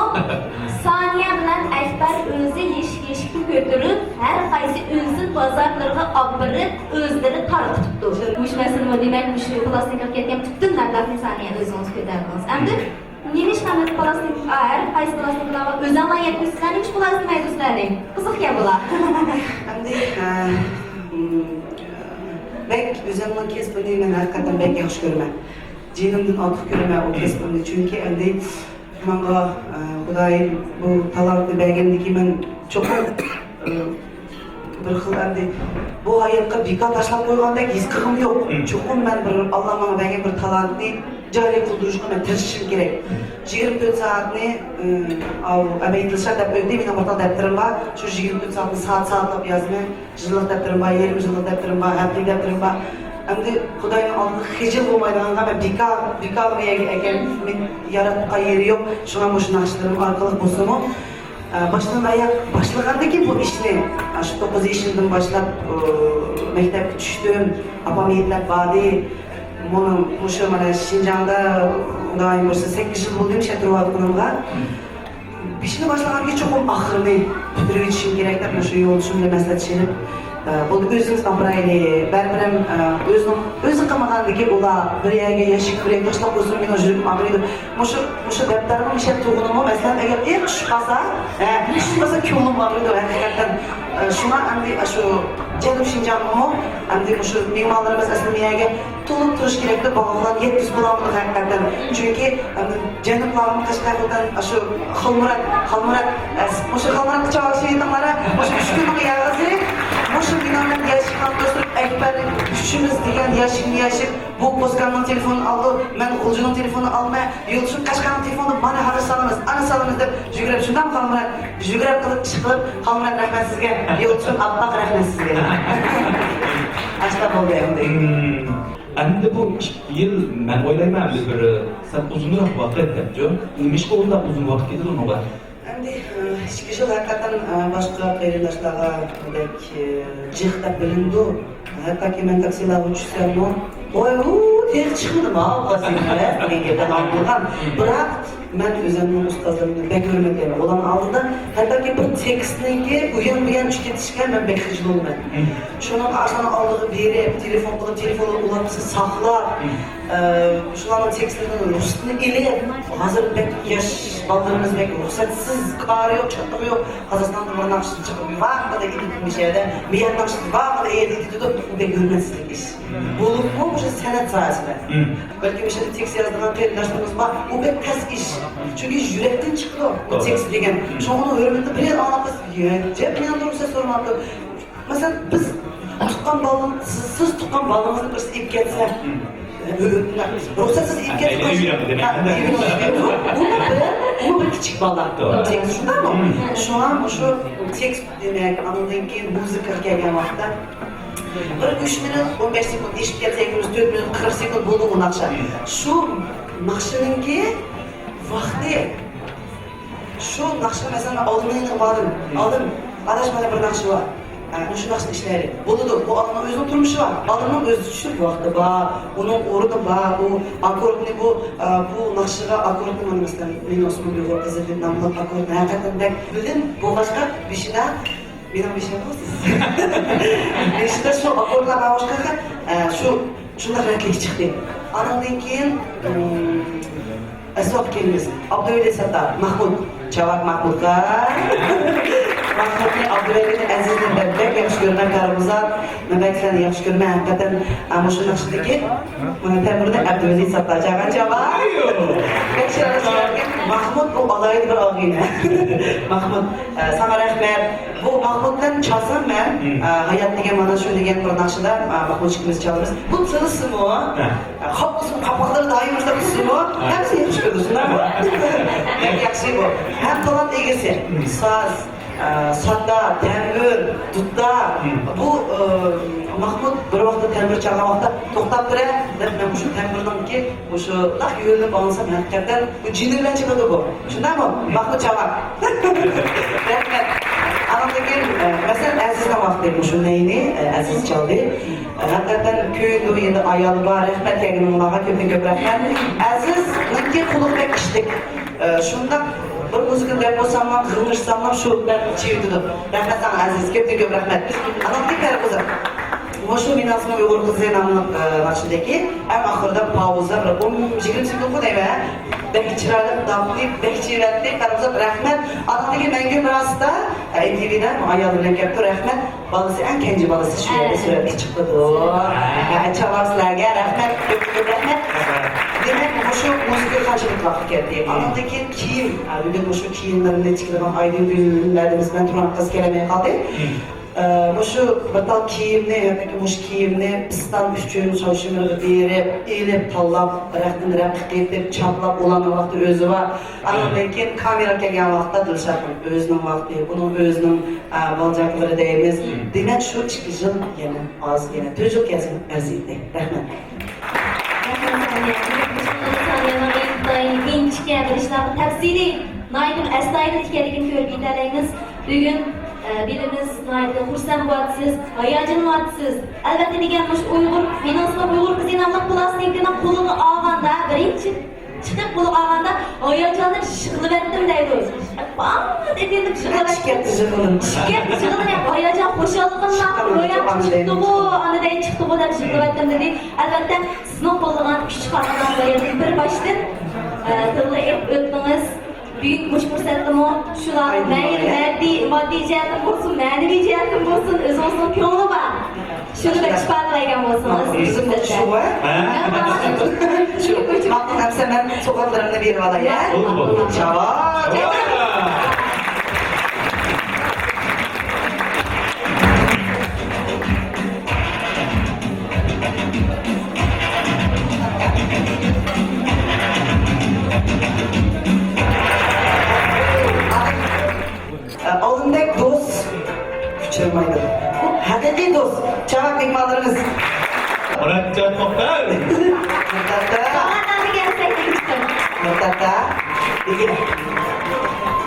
سانىيە بىلەن ئەكبەر ئۆزى يېشىك يېشىكتىن كۆتۈرۈپ، ھەر قايسى ئۈنسىن بازارلىرىغا ئاپىرىپ، ئۆزلىرى تارقىتىپتۇ. مۇشۇ مەسىلىمۇ، دېمەك، مۇشۇ پىلاستىنكىغا كەتكەن پۈتۈن مەبلەغنى سانىيە ئۆزىڭىز كۆتەردىڭىز. ئەمدى نېمىشقا ئەمدى پلاستىنكا، ھەر قايسى پلاستىنكىلارغا ئۆزۈڭلار يەتكۈزسىلەر، نېمىشقا ئۇلار ئۆتمەيدۇ سىلەرنى؟ قىزىق گەپ بۇلار. ئەمدى، ئە، م، بەك ئۆزۈمنىڭ كەسپىنى مەن ھەقىقەتەن بەك ياخشى كۆرىمەن. جېنىمدىن ئارتۇق كۆرىمەن ئۇ كەسپىمنى. چۈنكى ئەمدى ماڭا، ئە، خۇدايىم بۇ تالانتنى بەرگەندىكىن مەن چوقۇم، ئە، بىر خىل ئەمدى بۇ ھاياتقا بىكار تاشلاپ قويغاندەك ھېس قىلغۇم يوق. مم. چوقۇم مەن بىر ئاللا ماڭا بەرگەن بىر تالانتنى جارى قىلدۇرۇشقا مەن تىرىشىشىم كېرەك. مم. يىگىرمە تۆت سائەتنى، ئە، ئاۋۇ، ئەمەي تىلشات دەپ ئۆتتى، مېنىڭ بىر تال دەپتىرىم بار. شۇ يىگىرمە تۆت سائەتنى سائەت سائەتلاپ يازىمەن. يىللىق دەپتىرىم بار، يېرىم يىللىق دەپتىرىم بار، ھەپتىلىك دەپتىرىم بار. ئەمدى خۇداينىڭ ئالدىدا خىجىل بولمايدىغانغا مەن بىكار، بىكارلىق يەرگە ئەكەلمەي ياراتقان يېرى يوق. شۇڭا مۇشۇ ناخشىلىرىم ئارقىلىق بولسىمۇ، ئە، باشتىن ئاياق باشلىغاندىكىن بۇ ئىشنى، ئە، شۇ توققۇز يېشىمدىن باشلاپ، ئۇ، مەكتەپكە چۈشتۈم، ئاپام يېتىلەپ باردى. مۇنۇ، مۇشۇ مانا شىنجاڭدا خۇدايىم بۇيرۇسا سەككىز يىل بولدى مۇشۇ يەردە تۇرۇۋاتقىنىمغا. بېشىنى باشلىغاندىكىن چوقۇم ئاخىرىنى پۈتتۈرۈۋېتىشىم كېرەك دەپ مۇشۇ يولدىشىم بىلەن مەسلىھەتلىشىپ، ئە، بولدى، ئۆزىمىز ئاپىرايلى، بەرىبىر ھەم، ئە، ئۆزىنىڭ، ئۆزى قىلمىغاندىكىن ئۇلار بىر يەرگە يەشىك بىر يەرگە تاشلاپ قويسۇن، مېنىڭ يۈرىكىم ئاغرىيدۇ. مۇشۇ، مۇشۇ دەپتەرنىڭ مۇشۇ يەردە تۇرغىنىمۇ، مەسىلەن، ئەگەر ئېغىر چۈشۈپ قالسا، ھە، چۈشۈپ قالسا كۆڭلۈم ئاغرىيدۇ ھەقىقەتەن. ئە، شۇڭا ئەمدى شۇ جەنۇب شىنجاڭغىمۇ ئەمدى مۇشۇ مېھمانلىرىمىز ئەسلى بۇ يەرگە تولۇق تۇرۇش كېرەكتە، بۇلارنى يەتكۈزۈپ بولالمىدۇق ھەقىقەتەن. چۈنكى، ئەم، جەنۇبلارمۇ قەشقەر خوتەن، ئاشۇ خالمۇرات، خالمۇرات، ئەس-، مۇشۇ خالمۇراتقا چاۋاك سېلىۋېتىڭلار، مۇشۇ ئۈچ كۈننىڭ ياغىسى، مۇشۇ بىنانىڭ ياشىقىنى توستۇرۇپ، ئەكبەر ئۈچىمىز دېگەن ياشىقنى ياشىپ، بۇ پوسكاننىڭ تېلېفونىنى ئالىدۇ، مەن غۇلجىنىڭ تېلېفونىنى ئالىمەن، يولدىشىم قەشقەرنىڭ تېلېفونىنى، مانا ھازىر سالىمىز، ئانا سالىمىز دەپ يۈگۈرۈپ، شۇنداقمۇ خالمۇرات؟ يۈگۈرۈپ قىلىپ، ئىش قىلىپ، خالمۇرات، رەھمەت سىزگە، يولدىشىم ئاپئاق، رەھمەت سىزگە. ئاشۇنداق بولدى ئەمدى. ئەمدى بۇ ئىككى يىل، مەن ئويلايمەن، ئەمدى بىر سەل ئۇزۇنراق ۋاقىت دەپچۇ. نېمىشقا ئۇنداق ئۇزۇن ۋاقىت كېتىدۇ ئۇنىڭغا؟ ئەمدى، ئىككى يىل ھەقىقەتەن، باشقا قېرىنداشلارغا بەك جىق دەپ بىلىنىدۇ. ھەتتاكى مەن تاكسىلارغا چۈشسەممۇ، ۋاي، ئۇ تېخى چىقمىدىما، ئاۋازى دېگەن گەپلەرنى ئاڭلىغان. بىراق، مەن ئۆزۈمنىڭ ئۇستازلىرىمنى بەك ھۆرمەتلەيمەن. ئۇلارنىڭ ئالدىدا ھەتتاكى بىر تېكىستنىڭكى ئۇيان-بۇيان چۈشۈپ كېتىشىگە مەن بەك خىجىل بولىمەن. شۇنىڭغا ئاشۇلارنىڭ ئالدىغا بېرىپ، تېلېفون قىلىپ، تېلېفونلىرى ئۇلاپ قالسا ساقلاپ، ئە، شۇلارنىڭ تېكىستلىرىدىن رۇخسىتىنى ئېلىپ، ھازىر بەك ياش بالىلىرىمىز بەك رۇخسەتسىز، كارى يوق، چاتىقى يوق، قازاقىستاندا بىر ناخشىسى چىقىپ، ۋاققىدە ئېلىپ مۇشۇ يەردە، مىيەت ناخشىسى ۋاققىدە ئېلىپ كېتىدۇ، بۇ بەك ھۆرمەتسىزلىك ئىش. بولۇپمۇ مۇشۇ سەنئەت ساھەسىدە. بەلكى مۇشۇ تېكىست يازىدىغان قېرىنداشلىرىمىز بار، ئۇ بەك تەس ئىش. چۈنكى يۈرەكتىن چىقىدۇ بۇ تېكىست دېگەن. شۇڭا ئۇنىڭ ھۆرمىتىنى بىر ئاڭلاپ قالسا، يەپ مېنىڭدىن رۇخسەت سورىماپتۇ. مەسىلەن، بىز تۇغقان بالىنىڭ، سىز، سىز تۇغقان بالىڭىزنى بىرسى ئېلىپ كەتسە، رۇخسەتسىز ئېلىپ كەتسە، ئۇمۇ بىر، ئۇمۇ بىر كىچىك بالا. تېكىست شۇنداقمۇ؟ شۇڭا مۇشۇ تېكىست دېمەك، ئاندىن كېيىن مۇزىكىغا كەلگەن ۋاقىتتا، بىر ئۈچ مىنۇت، ئون بەش سېكۇنت ئېشىپ كەتسە، ياكى بىر تۆت مىنۇت، قىرىق سېكۇنت بولدى ئۇ ناخشا. شۇ ناخشىنىڭكى ۋاقتى، شۇ ناخشىنى مەسىلەن، مەن ئالدىن يېنىغا باردىم. ئالدىم، ئاداش، مانا بىر ناخشا بار. ئە، مۇشۇ ناخشىنى ئىشلەيلى. بولىدۇ، بۇ ئادەمنىڭ ئۆزىنىڭ تۇرمۇشى بار. ئادەمنىڭ ئۆزى چۈشىنىپ ۋاقتى بار، ئۇنىڭ ئورنى بار، ئۇ ئاككوردنى بۇ، ئە، بۇ ناخشىغا ئاككوردنى مانا مەسىلەن، مېنىڭ ئىسمىم ئۇيغۇر قىزى دەپ ناملىق ئاككوردنى ھەقىقەتەن بەك بىلدىم. بولغاچقا بېشىدا، مېنىڭ بېشىم بۇ سىز. بېشىدا شۇ ئاككوردلار بار بولغاچقا، ئە، شۇ، شۇنداق رەتلىك چىقتى. ئانىڭدىن كېيىن، ئىم، ئەسۋاب كېلىمىز. ئابدۇۋەلى ساتتار، ماھمۇت. چاۋاك ماھمۇتقا. ماھمۇتنى، ئابدۇۋەلىنى، ئەزىزنى بەك، بەك ياخشى كۆرىمەن، كارىمزات. مەن بەك سىلەرنى ياخشى كۆرىمەن، ھەقىقەتەن. ئە، مۇشۇ ناخشىدىكى، مانا، تەمبۇرنى ئابدۇۋەلى ساتتار چالغان، چاۋاك. بەك شىرلىق چىقاردى. ماھمۇت بۇ ئالاھىدە بىر ئاغىنە. ماھمۇت، ئە، ساڭا رەھمەت. بۇ ماھمۇت بىلەن چالسام مەن، ئە، ھايات دېگەن مانا شۇ دېگەن بىر ناخشىدا، ئە، ماھمۇت ئىككىمىز چالىمىز. بۇ تىلسىمۇ، ئە، خاپقىسىمۇ، قاپاقلىرى دائىم مۇشۇنداق تىلسىمۇ، ھەممىسى ياخشى كۆرىدۇ، شۇنداقمۇ؟ بەك ياخشى بۇ. ھەم تالانت ئىگىسى. ساز، ئە، سادا، تەمبۇر، دۇتتا. بۇ، ئە، ماھمۇت بىر ۋاقىتتا تەمبۇر چالغان ۋاقىتتا، توختاپ تۇرە، دەپ مەن مۇشۇ تەمبۇرنىڭكى مۇشۇنداق يۆلىنىپ ئاڭلىسام، ھەقىقەتەن بۇ جېنى بىلەن چېلىدۇ بۇ. شۇنداقمۇ؟ ماھمۇت چاۋاك. رەھمەت. ئاندىن كېيىن، ئە، مەسىلەن، ئەزىزنىڭ ۋاقتى مۇشۇ نەينى، ئە، ئەزىز چالدى. ئە، ھەقىقەتەن كۆيۈندى، ئەمدى ئايالى بار. رەھمەت كەلگىنىڭلارغا كۆپتىن كۆپ رەھمەت. ئەزىزنىڭكى قۇلىقى بەك ئىشلىك. ئە، شۇنداق بىر مۇزىكا دەپ بولساملا، غىڭشىساملا شۇ بىلەن چىۋىتىدۇ. رەھمەت ساڭا ئەزىز، كۆپتىن كۆپ رەھمەت. ئاندىن كېيىن پەرى قىزى. مۇشۇ مېنىڭ ئىسمىم ئۇيغۇر قىزى ناملىق، ئە، شۇنداكى ئەڭ ئاخىرىدا پاۋزا بىر ئون يىگىرمە سېكۇنتقا دەيمەن. بەك چىرايلىق، داپلى، بەك چىرايلىق، پەرۋزات، رەھمەت. ئانىڭدىن كېيىن مەڭگۈ مىراستا، ئەي تى ۋىدا ئايالى بىلەن كەپتۇ، رەھمەت. بالىسى، ئەڭ كەنجى بالىسى شۇ يەردە سۈرەتكە چىقىدۇ. ھە، چاۋاك سىلەرگە رەھمەت، كۆپ كۆپ رەھمەت. دېمەك، مۇشۇ مۇزىكا قانچىلىك ۋاقىت كەتتى. ئانىڭدىن كېيىن كىيىم، ھە، بۈگۈن مۇشۇ كىيىملىرىمنى چىقىدىغان ئايدىن كۈنلەردە بىز بىلەن تۇرغان قىز كەلەلمەي قالدى. ئە، مۇشۇ بىر تال كىيىمنى، ھەتتاكى مۇشۇ كىيىمنى پىستان ئۈچۈن شاۋشىمىرغا بېرىپ، ئېلىپ، تاللاپ، رەختىن رەققە قېتىپ، چاپلاپ، ئۇلارنىڭ ۋاقتى ئۆزى بار. ئانىڭدىن كېيىن كامېرا كەلگەن ۋاقىتتا دىلشاتنىڭ ئۆزىنىڭ ۋاقتى، ئۇنىڭ ئۆزىنىڭ، ئە، بالىچاقلىرى دەيمىز. دېمەك، شۇ ئىككى يىل يەنە ئاز، يەنە تۆت يىل كەلسە ئەرزىيتتى. رەھمەت. رەھمەت، سانىيە. سانىيەنىڭ ئىنتايىن ئىنچىكە بىر ئىشلارغا تەپسىلىي، ناھايىتى ئەستايىدىل ئىكەنلىكىنى كۆرۈپ يېتەلەيمىز. بۈگۈن، ئە، بىلىمىز، ناھايىتى خۇرسەن بولۇۋاتىسىز، ھاياجانلىنىۋاتىسىز. ئەلۋەتتە دېگەن مۇشۇ ئۇيغۇر، مېنىڭ سىنىپ ئۇيغۇر قىزى ناملىق پلاستىنكىنى قولىغا ئالغاندا، بىرىنچى چىقىپ قولىغا ئالغاندا ھاياجاندىن يىغلىۋەتتىم دەيدۇ. ئاپام ئېتىلىپ يىغلىۋەتتىم. ئىككى ھەپتە يىغلىدىم. ئىككى ھەپتە يىغلىدىم. ھاياجان خۇشاللىقىمنىڭ روياپقا چىقتىغۇ، ئاندىن چىقتىغۇ دەپ يىغلىۋەتتىم دېدى. ئەلۋەتتە سىزنىڭ قوللىغان ئۈچ قارىغان بىر بىر باشتىن، ئە، تىلغا ئېلىپ ئۆتتىڭىز. بۈگۈنكى مۇشۇ پۇرسەتتىمۇ شۇلارنى مەيلى ماددىي، ماددىي جەھەتتىن بولسۇن، مەنىۋى جەھەتتىن بولسۇن، ئۆزىڭىزنىڭ كۆڭلى بار. شۇنى بىر ئىپادىلەيدىغان بولسىڭىز، بىزدە. شۇ، ھە؟ شۇ، ماقۇل، ئەمسە مەن سوغاتلىرىمنى بېرىپ ئالاي، ھە؟ بولدى، بولدى. شاباش! ئالىمبەك دوست ئۇچرىمايدۇ. ھەقىقىي دوست. چاۋاك مېھمانلىرىمىز. مۇراتجان توختايېۋ. مۇرتەتا. مۇرتەتا. مۇرتەتا.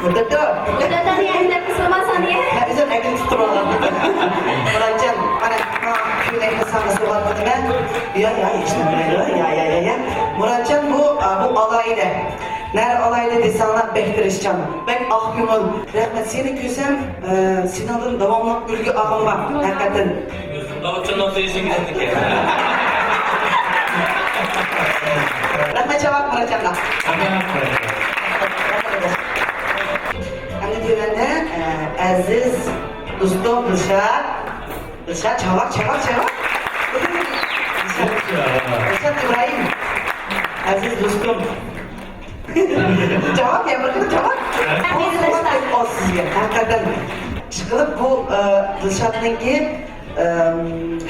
مۇرتەتا. مۇرتەتا دېگەن گەپنى سورىماسان يا. ھە، ئۆزۈم ئەگىلىپ تۇتۇپ تۇرۇۋالغان. مۇراتجان، مانا، مانا، كۆينەكنى ساڭا سوۋغات قىلىمەن. يا، يا، ھېچ نېمە، يا، يا، يا، يا. مۇراتجان بۇ، ئا، بۇ ئالاھىدە. نەرە ئالاھىدە دېسەڭلار بەك تىرىشچان، بەك ئاق كۆڭۈل. رەھمەت، سېنى كۆرسەم، ئە، سېنىڭدىن داۋاملىق ئۈلگە ئالغۇم بار، ھەقىقەتەن. ئۆزۈم داۋچىنىڭ تېشىڭدىكەن. رەھمەت، چاۋاك مۇراتجانغا. ئەمدى تۆۋەندە، ئە، ئەزىز دوستۇم دىلشات. دىلشات، چاۋاك، چاۋاك، چاۋاك. دىلشات، دىلشات ئىبراھىم. ئەزىز دوستۇم. چاۋاك، يا بىر خىل چاۋاك. ئەزىز دىلشات. ئاز سىزگە، ھەقىقەتەن. ئىشقىلىپ بۇ، ئە، دىلشاتنىڭكى، ئەم،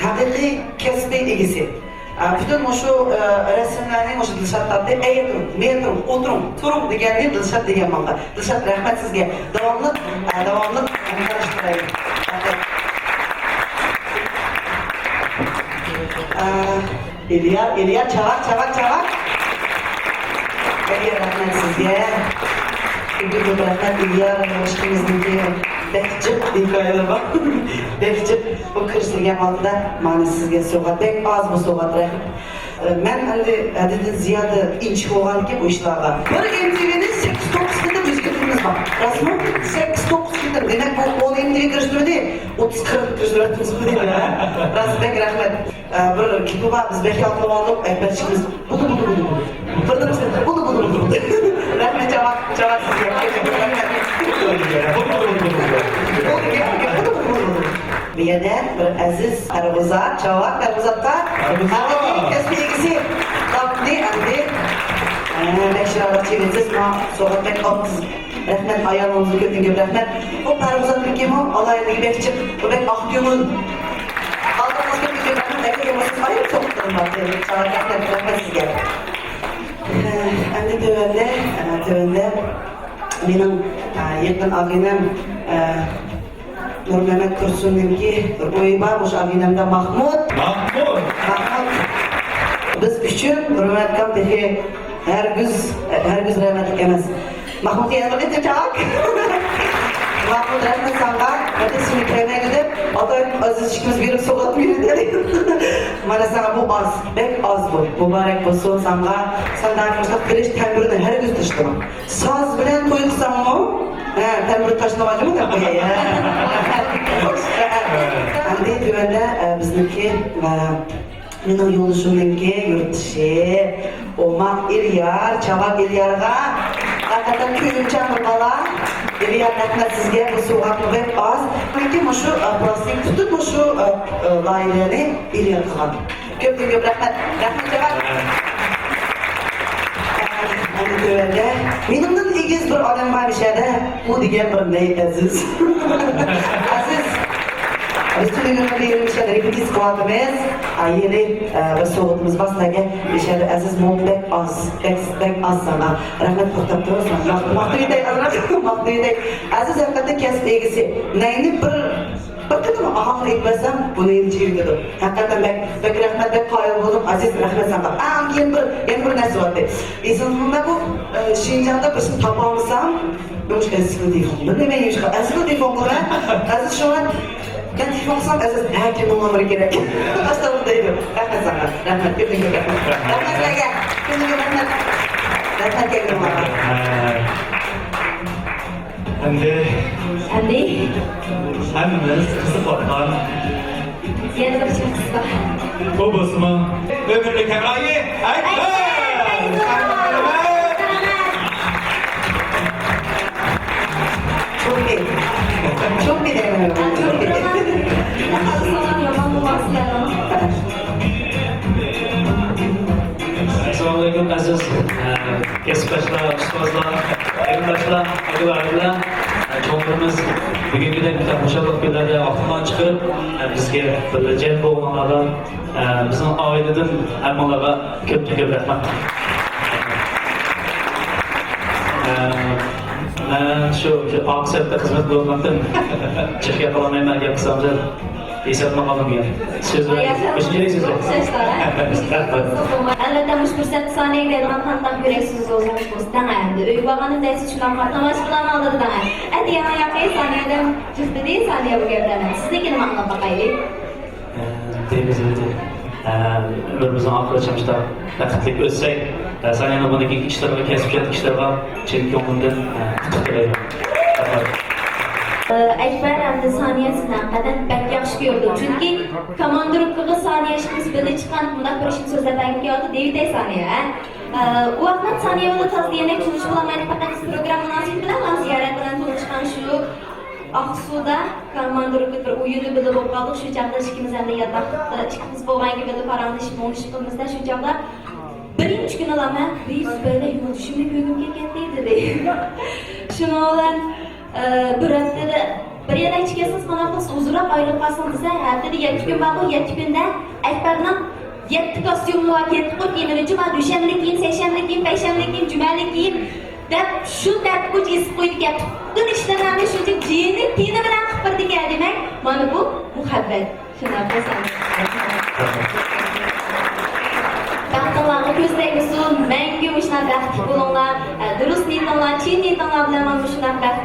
ھەقىقىي كەسپى ئىگىسى. ئە، پۈتۈن مۇشۇ، ئە، رەسىملەرنى مۇشۇ دىلشات تارتتى. ئەي، مېڭىڭ، ئولتۇرۇڭ، تۇرۇڭ دېگەننى دىلشات دېگەن ماڭا. دىلشات، رەھمەت سىزگە. داۋاملىق، ئە، داۋاملىق ھەمكارلىشىپ تۇرايلى. رەھمەت. ئە، ئېلىيار، ئېلىيار، چاۋاك، چاۋاك، چاۋاك. ئېلىيار، رەھمەت سىزگە. كۆپ رەھمەت، ئېلىيار، ئىككىمىزنىڭكى بەك جىق ھېكايىلىرى بار. بەك جىق. بۇ كىرىشتۈرگەن ۋاقتىدا مانا سىزگە سوۋغات. بەك ئاز بۇ سوۋغات، رەھمەت. مەن ئەمدى ھەددىدىن زىيادە ئىنچىكە بولغاندىكىن بۇ ئىشلارغا. بىر ئېم تى ۋىنى سەككىز توققۇز قېتىم ئۆزگەرتكىنىمىز بار. راستمۇ؟ سەككىز توققۇز قېتىم. دېمەك، بۇ ئون ئېم تى ۋى كىرىشتۈرمىدى. ئوتتۇز قىرىق كىرىشتۈرۈۋەتتىڭىز بۇ دېدى. راست، بەك رەھمەت. ئە، بىر گېپى بار، بىز بەك ياقتۇرۇۋالدۇق، ئەكبەرچىكىمىز. بۇدۇ، بۇدۇ، بۇدۇ، بۇدۇ. بىردىن بىز بۇدۇ، بۇدۇ، بۇدۇ، بۇدۇ. رەھمەت، چاۋاك، چاۋاك سىزگە. رەھمەت. بۇدۇ، بۇدۇ، بۇدۇ، بۇدۇ. بۇدۇ، بۇدۇ، بۇدۇ، بۇدۇ. بۇ يەردە بىر ئەزىز پەرۋۇزات، چاۋاك پەرۋۇزاتقا ھەقىقىي كەسپى ئىگىسى تاپتى ئەمدى. ئە، بەك چىرايلىق چېۋىتسىز، ما سوغات بەك ئاپسىز. رەھمەت، ئايالىڭىزنى كۆپتىن كۆپ رەھمەت. بۇ پەرۋۇزاتنىڭكىمۇ ئالاھىدىلىكى بەك جىق، بۇ بەك ئاق كۆڭۈل. ئالدىڭىزغا كۆپتىن كۆپ رەھمەت، ئەگەر بولمىسا ئايرىم سوغات قىلىڭلار. چاۋاك، رەھمەت، رەھمەت سىزگە. ئەمدى تۆۋەندە، ئە، تۆۋەندە مېنىڭ، ئە، يېقىن ئاغىنەم، ئە، نۇرمەمەت تۇرسۇننىڭكى بىر ئويى بار، مۇشۇ ئاغىنەمدە ماھمۇت. ماھمۇت. ماھمۇت. بىز ئۈچۈن نۇرمەمەت ئاكام تېخى ھەرگىز، ھەرگىز رەھمەتلىك ئەمەس. ماھمۇت يەنە بىر قېتىم چاۋاك. ماھمۇت، رەھمەت ساڭا. ھەتتا سېنى كەلمەيدۇ دەپ، ئاتايىم ئەزىز ئىككىمىز بېرىپ سوغات بېرىدۇ. مانا ساڭا بۇ ئاز، بەك ئاز بۇ. مۇبارەك بولسۇن ساڭا. سەن دائىم مۇشۇنداق تىرىش، تەمبۇرنى ھەرگىز تىرىشتۇرما. ساز بىلەن توي قىلساڭمۇ، ھە، تەمبۇر تاشلىمايدۇ دەپ قوياي، ھە. ئەمدى تۆۋەندە، ئە، بىزنىڭكى، ئە، مېنىڭ يولدىشىمنىڭكى يۇرتدىشى، ئوماق ئېليار، چاۋاك ئېليارغا ھەقىقەتەن كۆيۈمچان بىر بالا. ئېليار، رەھمەت سىزگە، بۇ سوۋغاتمۇ بەك ئاز. چۈنكى مۇشۇ، ئە، پلاستىنك پۈتۈن مۇشۇ، ئە، ئە، لايىھەنى ئېليار قىلغان. كۆپتىن كۆپ رەھمەت. رەھمەت، جاۋاب. ئەنە تۆۋەندە مېنىڭدىن ئېگىز بىر ئادەم بار مىشەدە. ئۇ دېگەن بىر نەي ئەزىز. ئەزىز. بىز تۈنۈگۈن بىر يېرىم مىشەدە رېپېتىتسىيە قىلىۋاتىمىز. ئا، يەنى، ئە، بىر سوۋغىتىمىز بار سىلەرگە. مىشەدە ئەزىز، مول بەك ئاز. بەك، بەك ئاز ساڭا. رەھمەت، توختاپ تۇرۇڭ. ماق-، ماقتىۋېتەي ئازراق. ماقتىۋېتەي. ئەزىز ھەقىقەتەن كەسىپ ئىگىسى. نەينى بىر بىر قېتىم ئاھاڭنى ئېيتىپ بەرسەم، بۇنى يەنە جىرىۋېتىدۇ. ھەقىقەتەن بەك، بەك رەھمەت، بەك قايىل بولدۇم. ئەزىز، رەھمەت ساڭا. ئەڭ كېيىن بىر، يەنە بىر نەرسە بارتى. ئېسىڭىزدە بۇ، ئە، شىنجاڭدا بىرسىنى تاپالمىسام، يوشقا ئەزىزگە تېلېفون. بىلمەيمەن، يوشقا ئەزىزگە تېلېفون قىلىمەن. ئەزىز شۇڭا، مەن تېلېفون قىلسام، ئەزىز، ھە، كىمنىڭ نومۇرى كېرەك؟ ئاشۇنداق دەيدۇ. رەھمەت ساڭا. رەھمەت، كۆپتىن كۆپ رەھمەت. رەھمەت سىلەرگە. كۆپتىن كۆپ رەھمەت. رەھمەت كەلگىنىڭلارغا. ئەمدى، ئەمدى ھەممىمىز قىزىقىۋاتقان يەنە بىر شەخس بار. ئۇ بولسىمۇ ئۆمۈرلۈك ھەمراھى ئەكبەر! چومپى. چومپى دەيمەن. چومپى. سالام، يامان بولماسلىق. ئەسسالامۇئەلەيكۇم، ئەزىز، ئە، كەسىپداشلار، ئۇستازلار، قېرىنداشلار، ئاكىلار، ئاكىلار. ئە، چوڭلىرىمىز بۈگۈنكىدەك مۇشۇنداق خۇشاللىق كۈنلەردە ۋاقتىنى چىقىرىپ، ئە، بىزگە بىللە جەم بولغانلارغا، ئە، بىزنىڭ ئائىلىدىن ھەممىڭلارغا كۆپتىن كۆپ رەھمەت. ئە، مەن شۇ، شۇ ئارقا سەپتە خىزمەت قىلىۋاتقانتىم. جىق گەپ قىلالمايمەن، گەپ قىلسام دەپ. ھېسابنى ئالىمەن. سۆز بەرگەن. مۇشۇ كېرەك سۆز بەر. ئەلۋەتتە، مۇشۇ پۇرسەتتە سانىيەگە دەيدىغان قانداق يۈرەك سۆزى بولسىڭىز بولسا دەڭ ئەمدى. ئۆيگە بارغاندا دەيسىز، شۇنداق تاماشىبىنلارنىڭ ئالدىدا دەڭ. ئەتە ياڭاق ياقى سانىيەدىن جىق دېدى، سانىيە بۇ گەپلەرنى. سىزنىڭكىنى ئاڭلاپ باقايلى. ئە، دەيمىز ئەمدى. ئە، ئۆمرىمىزنىڭ ئاخىرىغىچە مۇشۇنداق بەختلىك ئۆتسەك، ئە، سانىيەنىڭ بۇندىن كېيىنكى ئىشلىرىغا، كەسىپ ئىجاد ئىشلىرىغا چىن كۆڭلۈمدىن، ئە، ئۇتۇق تىلەيمەن. رەھمەت. ئەكبەر ھەمدە سانىيە سىزنى ھەقىقەتەن بەك ياخشى كۆرىدۇ. چۈنكى كاماندىروپكىغا سانىيە ئىككىمىز بىللە چىققان، مۇنداق بىر ئىشنى سۆزلەپ بەرگۈم كېلىۋاتىدۇ دېيىۋېتەي سانىيە، ھە؟ ئۇ ۋاقىتتا سانىيە بىلەن تاز دېگەندەك تونۇشۇپ بولالمايدۇ، پەقەت بىز پروگرامما مۇناسىۋىتى بىلەن زىيارەت بىلەن تونۇشقان شۇ. ئاقسۇدا كاماندىرغا بىر ئويۇندا بىللە بولۇپ قالدۇق. شۇ چاغدا ئىككىمىز ئەمدى ياتاقتا ئىككىمىز بولغانكى بىللە پاراڭلىشىپ، مۇڭدىشىپ قىلىمىزدا شۇ چاغدا بىرىنچى كۈنى ئالامەن، بىر زۇبەيدە يولدىشىمنى كۆرگۈم كەتتى دېدى. شۇنىڭ بىلەن، ئە، بىر ھەپتىدە بىر يەرلەرگە كەتسىڭىز قانداق قىلىسىز، ئۇزۇنراق ئايرىلىپ قالسىڭىز دېسە، ھەپتىدە يەتتە كۈن بارغۇ، يەتتە كۈندە ئەكبەرنىڭ يەتتە كاستيۇمى بار، يەتتە قۇر كىيىمىنى جۇما، دۈشەنبىلىك كىيىم، سەيشەنبىلىك كىيىم، پەيشەنبىلىك كىيىم، دەپ شۇ تەرتىپكە ئېسىپ قويىدىكەن. پۈتۈن ئىشلىرىنى شۇنچە جېنى تېنى بىلەن قىلىپ بېرىدىكەن دېمەك، مانا بۇ مۇھەببەت. شۇنداق بولسا. بەختىڭلارغا كۆز تەگمىسۇن، مەڭگۈ مۇشۇنداق بەختلىك بولۇڭلار. ئە، دۇرۇس نىيىتىڭلار، چىن نىيىتىڭلار بىلەن مانا مۇشۇنداق بەخت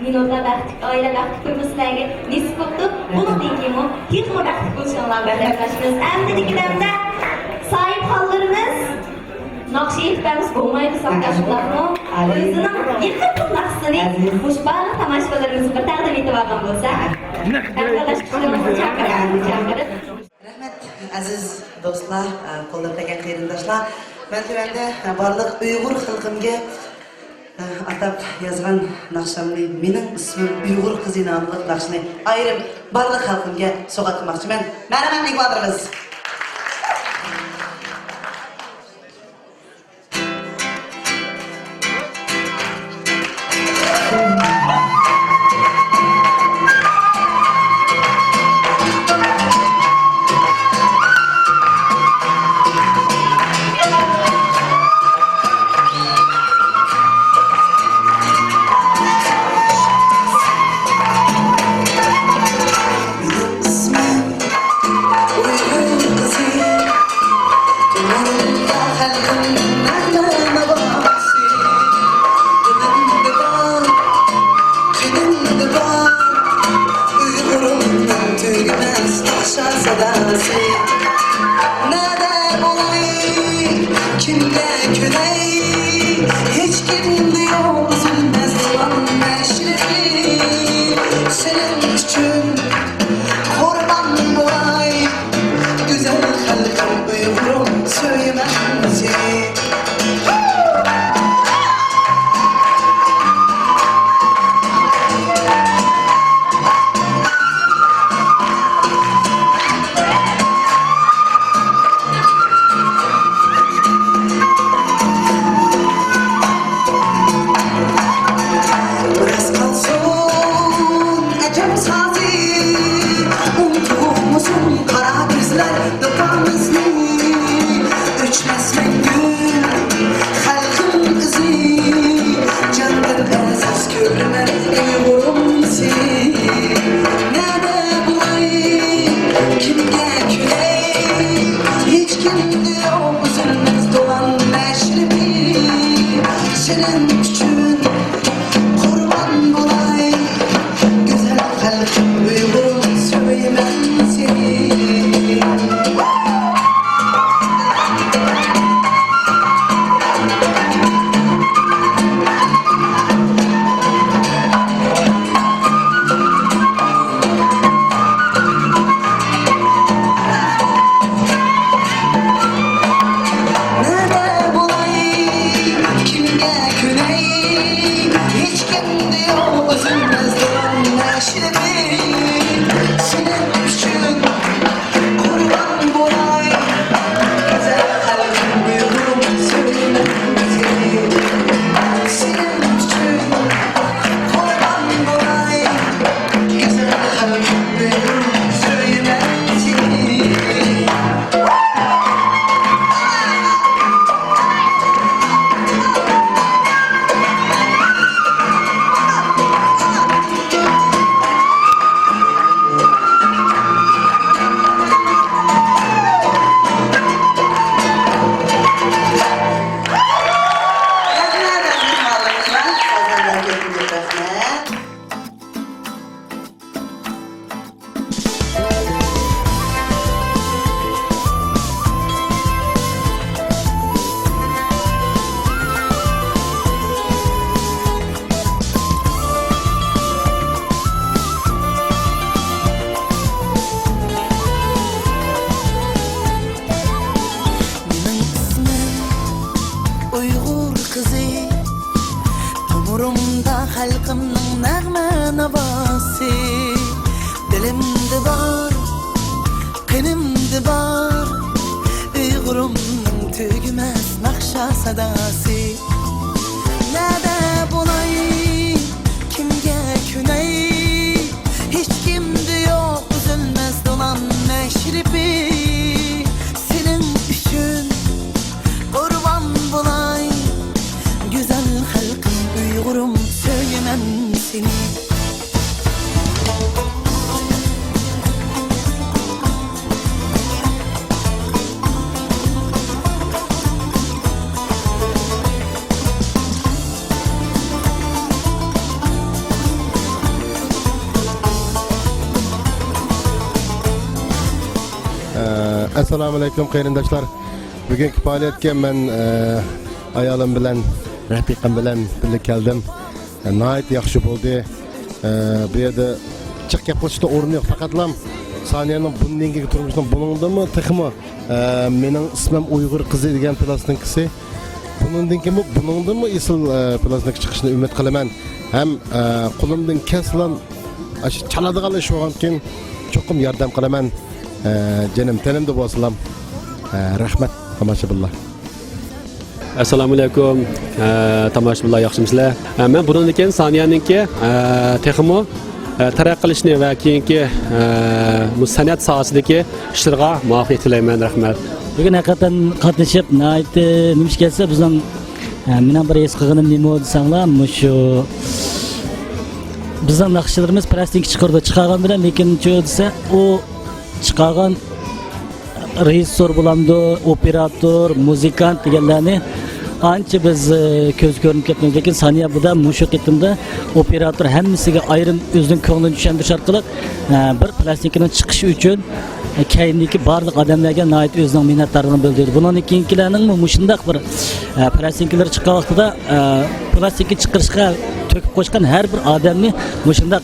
مىنۇتتا بەختلىك ئائىلە، بەختلىك تۇرمۇش سىلەرگە نېسىپ بوپتۇ. بۇنىڭدىن كېيىنمۇ تېخىمۇ بەختلىك بولۇشۇڭلارغا تىلەكداشمىز. ئەمدى دېگىنىمدە ساھىبخانلىرىمىز ناخشا ئېيتىپ بەرمىسە بولمايدۇ، ساقتا شۇنداقمۇ؟ ئۆزىنىڭ يېقىملىق ناخشىسىنى مۇشۇ بارلىق تاماشىبىنلىرىمىزغا بىر تەقدىم ئېتىپ ئالغان بولسا. تىلەكداشلىرىمىزنى چاقىرىپ، چاقىرىپ. رەھمەت، ئەزىز دوستلار، قوللاپ بەرگەن قېرىنداشلار. مەن تۆۋەندە بارلىق ئۇيغۇر خەلقىمگە ئاتاپ يازغان ناخشامنى، مېنىڭ ئىسمىم ئۇيغۇر قىزى ناملىق ناخشىنى ئايرىم بارلىق خەلقىمگە سوۋغات قىلماقچىمەن. مەرھەمەت، ئىقباللىرىمىز. ئۇيغۇرۇمنىڭ تۈگىمەس تاڭشا ساداسى. نەدە بولاي، كىمگە كۆنەي، ھېچكىمدە يوق ئۈزۈلمەس قۇۋان مەشرىقى. سېنىڭ ئۈچۈن قۇربان بولاي، گۈزەل خەلقىم. يوق ئۈزۈلمەس دولان مەشرىپى، سېنىڭ ئۈچۈن قۇربان بولاي، گۈزەل خەلقىم ئۇيغۇرۇم، سۆيىمەن سېنى. نەدە بولاي، كىمگە كۆنەي، ھېچكىمدە يوق ئۈزۈلمەس دولان مەشرىپى، سېنىڭ ئۈچۈن قۇربان بولاي، گۈزەل خەلقىم ئۇيغۇرۇم، سۆيىمەن سېنى. سېنىڭ ئۈچۈن قۇربان بولاي، گۈزەل خەلقىم ئۇيغۇرۇم، سۆيىمەن سېنى. مېنىڭ ئىسمىم ئۇيغۇر قىزى، تومۇرۇمدا خەلقىمنىڭ نەغمە ناۋاسى. دىلىمدا بار، قېنىمدا بار، ئۇيغۇرۇمنىڭ تۈگىمەس ناخشا ساداسى. نەدە بولاي، كىمگە كۆنەي، ھېچكىمدە يوق ئۈزۈلمەس دولان مەشرىپى. سېنىڭ ئۈچۈن قۇربان بولاي، گۈزەل خەلقىم ئۇيغۇرۇم، سۆيىمەن سېنى. ئەسسالامۇئەلەيكۇم، قېرىنداشلار. بۈگۈنكى پائالىيەتكە مەن، ئە، ئايالىم بىلەن، رەپىقەم بىلەن بىللە كەلدىم. ئە، ناھايىتى ياخشى بولدى. ئە، بۇ يەردە جىق گەپ قىلىشقا ئورۇن يوق. پەقەتلا سانىيەنىڭ بۇندىن كېيىنكى تۇرمۇشىنىڭ بۇنىڭدىنمۇ تېخىمۇ، ئە، مېنىڭ ئىسمىم ئۇيغۇر قىزى دېگەن پىلاستىنكىسى، بۇنىڭدىن كېيىنمۇ بۇنىڭدىنمۇ ئېسىل، ئە، پىلاستىنكا چىقىشىنى ئۈمىد قىلىمەن. ھەم، ئە، قولۇمدىن كەلسىلا، ئاشۇ چالىدىغان ئىش بولغاندىكىن چوقۇم ياردەم قىلىمەن. ئە، جېنىم تېنىمدە بولسىلام. ئە، رەھمەت، تاماشىبىنلار. ئەسسالامۇئەلەيكۇم، ئە، تاماشىبىنلار، ياخشىمۇسىلەر؟ ئە، مەن بۇنىڭدىن كېيىن سانىيەنىڭكى، ئە، تېخىمۇ، ئە، تەرەققىي قىلىشىنى ۋە كېيىنكى، ئە، بۇ سەنئەت ساھەسىدىكى ئىشلىرىغا مۇۋەپپەقىيەت تىلەيمەن. رەھمەت. بۈگۈن ھەقىقەتەن قاتنىشىپ ناھايىتى نېمە ئىش كەلسە بىزنىڭ، ئە، مېنىڭ بىر ھېس قىلغىنىم نېمە دېسەڭلار، مۇشۇ بىزنىڭ ناخشىلىرىمىز پىلاستىنكا چىقىرىدۇ. چىقارغان بىلەن لېكىن شۇ دېسە، ئۇ چىقارغان رېژىسسور بولامدۇ، ئوپېراتور، مۇزىكانت دېگەنلەرنى ئانچە بىز، ئى، كۆز كۆرۈنۈپ كەتمەيدۇ. لېكىن سانىيە بۇدا مۇشۇ قېتىمدا ئوپېراتور ھەممىسىگە ئايرىم ئۆزىنىڭ كۆڭلىنى چۈشەندۈرۈش ئارقىلىق، ئە، بىر پىلاستىنكىنىڭ چىقىشى ئۈچۈن، ئە، كەينىدىكى بارلىق ئادەملەرگە ناھايىتى ئۆزىنىڭ مىننەتدارلىقىنى بىلدۈردى. بۇنىڭدىن كېيىنكىلەرنىڭمۇ مۇشۇنداق بىر، ئە، پىلاستىنكىلىرى چىققان ۋاقتىدا، ئە، پىلاستىنكا چىقىرىشقا تۆھپە قوشقان ھەر بىر ئادەمنى مۇشۇنداق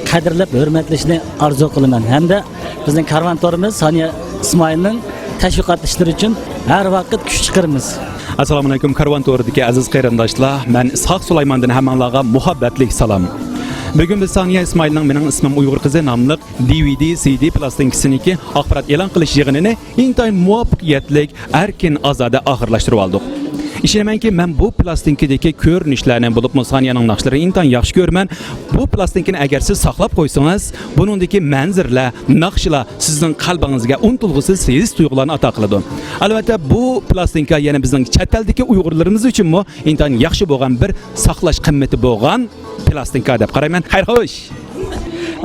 قەدىرلەپ ھۆرمەتلىشىنى ئارزۇ قىلىمەن ھەمدە بىزنىڭ كارۋان تورىمىز سانىيە ئىسمائىلنىڭ تەشۋىقات ئىشلىرى ئۈچۈن ھەر ۋاقىت كۈچ چىقىرىمىز. ئەسسالامۇئەلەيكۇم، كارۋان تورىدىكى ئەزىز قېرىنداشلار. مەن ئىسھاق سۇلايماندىن ھەممىڭلارغا مۇھەببەتلىك سالام. بۈگۈن بىز سانىيە ئىسمائىلنىڭ مېنىڭ ئىسمىم ئۇيغۇر قىزى ناملىق دى ۋى دى، سى دى پىلاستىنكىسىنىڭكى ئاخبارات ئېلان قىلىش يىغىنىنى ئىنتايىن مۇۋەپپەقىيەتلىك، ئەركىن، ئازادە ئاخىرلاشتۇرۇۋالدۇق. ئىشىنىمەنكى، مەن بۇ پىلاستىنكىدىكى كۆرۈنۈشلەرنى، بولۇپمۇ سانىيەنىڭ ناخشىلىرىنى ئىنتايىن ياخشى كۆرىمەن. بۇ پىلاستىنكىنى ئەگەر سىز ساقلاپ قويسىڭىز، بۇنىڭدىكى مەنزىرىلەر، ناخشىلار سىزنىڭ قەلبىڭىزگە ئۇنتۇلغۇسىز ھېس تۇيغۇلارنى ئاتا قىلىدۇ. ئەلۋەتتە، بۇ پىلاستىنكا يەنە بىزنىڭ چەت ئەلدىكى ئۇيغۇرلىرىمىز ئۈچۈنمۇ ئىنتايىن ياخشى بولغان بىر ساقلاش قىممىتى بولغان پىلاستىنكا دەپ قارايمەن. خەير خوش!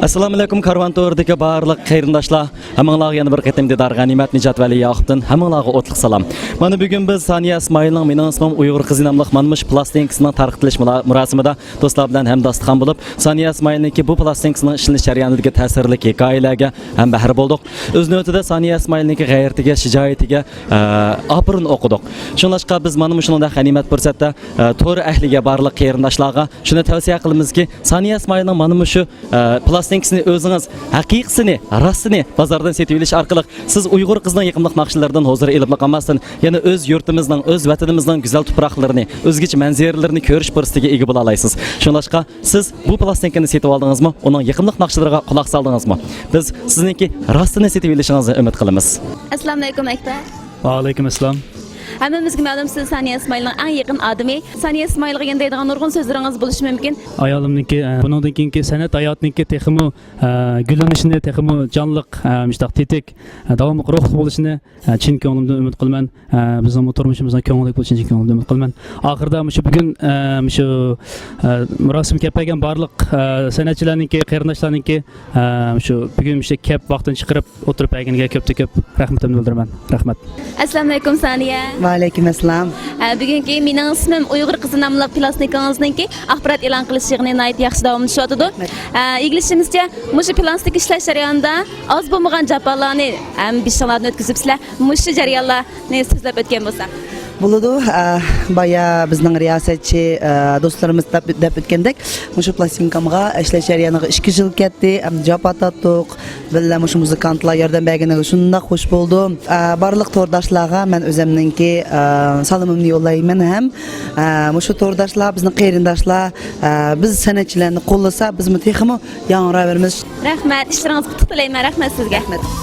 ئەسسالامۇئەلەيكۇم، كارۋان تورىدىكى بارلىق قېرىنداشلار، ھەممىڭلارغا يەنە بىر قېتىم دىدار غەنىيمەت نىجات ۋەلى ياقۇپتىن ھەممىڭلارغا ئوتلۇق سالام. مانا بۈگۈن بىز سانىيە ئىسمائىلنىڭ مېنىڭ ئىسمىم ئۇيغۇر قىزى ناملىق مانا مۇشۇ پلاستىنكىسىنىڭ تارقىتىلىش مۇلا-، مۇراسىمىدا دوستلار بىلەن ھەمداستىخان بولۇپ، سانىيە ئىسمائىلنىڭكى بۇ پلاستىنكىسىنىڭ ئىشلىنىش جەريانىدىكى تەسىرلىك ھېكايىلەرگە ھەمبەھىر بولدۇق. ئۆز نۆۋىتىدە سانىيە ئىسمائىلنىڭكى غەيرىتىگە، شىجائىتىگە، ئە، ئاپىرىن ئوقۇدۇق. شۇڭلاشقا بىز مانا مۇشۇنداق غەنىيمەت پۇرسەتتە، ئە، تور ئەھلىگە، بارلىق قېرىنداشلارغا شۇنى تەۋسىيە قىلىمىزكى، سانىيە ئىسمائىلنىڭ مانا مۇشۇ، ئە، پلاستىنكىسىنى ئۆزىڭىز ھەقىقىسىنى، راستىنى بازاردىن سېتىۋېلىش ئارقىلىق سىز ئۇيغۇر قىزىنىڭ يېقىملىق ناخشىلىرىدىن ھۇزۇر ئېلىپلا قالماستىن، يەنە ئۆز يۇرتىمىزنىڭ، ئۆز ۋەتىنىمىزنىڭ گۈزەل تۇپراقلىرىنى، ئۆزگىچە مەنزىرىلىرىنى كۆرۈش پۇرسىتىگە ئىگە بولالايسىز. شۇڭلاشقا سىز بۇ پلاستىنكىنى سېتىۋالدىڭىزمۇ؟ ئۇنىڭ يېقىملىق ناخشىلىرىغا قۇلاق سالدىڭىزمۇ؟ بىز سىزنىڭكى راستىنى سېتىۋېلىشىڭىزنى ئۈمىد قىلىمىز. ئەسسالامۇئەلەيكۇم، ئەكبەر. ۋەئەلەيكۇم ئەسسالام. ھەممىمىزگە مەلۇم، سىز سانىيە ئىسمائىلنىڭ ئەڭ يېقىن ئادىمى. سانىيە ئىسمائىلغا يەنە دەيدىغان نۇرغۇن سۆزلىرىڭىز بولۇشى مۇمكىن. ئايالىمنىڭكى، ئە، بۇنىڭدىن كېيىنكى سەنئەت ھاياتىنىڭكى تېخىمۇ، ئە، گۈللىنىشىنى، تېخىمۇ جانلىق، ئە، مۇشۇنداق تېتىك، ئە، داۋاملىق روھلۇق بولۇشىنى، ئە، چىن كۆڭلۈمدىن ئۈمىد قىلىمەن. ئە، بىزنىڭمۇ تۇرمۇشىمىزنىڭ كۆڭۈللۈك بولۇشىنى چىن كۆڭلۈمدىن ئۈمىد قىلىمەن. ئاخىرىدا مۇشۇ بۈگۈن، ئە، مۇشۇ، ئە، مۇراسىمغا كەپ بەرگەن بارلىق، ئە، سەنئەتچىلەرنىڭكى، قېرىنداشلارنىڭكى، ئە، مۇشۇ بۈگۈن مۇشۇ كەپ ۋاقتىنى چىقىرىپ ئولتۇرۇپ بەرگىنىگە كۆپتىن كۆپ رەھمىتىمنى بىلدۈرىمەن. رەھمەت. ئەسسالامۇئەلەيكۇم، سانىيە. ۋەئەلەيكۇم ئەسسالام. ئە، بۈگۈنكى مېنىڭ ئىسمىم ئۇيغۇر قىزى ناملىق پىلاستىنكىڭىزنىڭكى ئاخبارات ئېلان قىلىش يىغىنى ناھايىتى ياخشى داۋاملىشىۋاتىدۇ. ئە، ئىگىلىشىمىزچە، مۇشۇ پىلاستىنكا ئىشلەش جەريانىدا ئاز بولمىغان جاپالارنى ھەم بېشىڭلاردىن ئۆتكۈزۈپسىلەر. مۇشۇ جەريانلارنى سۆزلەپ ئۆتكەن بولساق. بولىدۇ. ئە، بايا بىزنىڭ رىياسەتچى، ئە، دوستلىرىمىز دەپ، دەپ ئۆتكەندەك، مۇشۇ پلاستىنكامغا ئىشلەش جەريانىغا ئىككى يىل كەتتى، ھەم جاپا تارتتۇق. بىللە مۇشۇ مۇزىكانتلار ياردەم بەرگىنىگە شۇنداق خوش بولدۇم. ئە، بارلىق تورداشلارغا مەن ئۆزۈمنىڭكى، ئە، سالىمىمنى يوللايمەن ھەم، ئە، مۇشۇ تورداشلار، بىزنىڭ قېرىنداشلار، ئە، بىز سەنئەتچىلەرنى قوللىسا، بىزمۇ تېخىمۇ ياڭراۋېرىمىز. رەھمەت، ئىشلىرىڭىزغا ئۇتۇق تىلەيمەن. رەھمەت سىزگە. رەھمەت.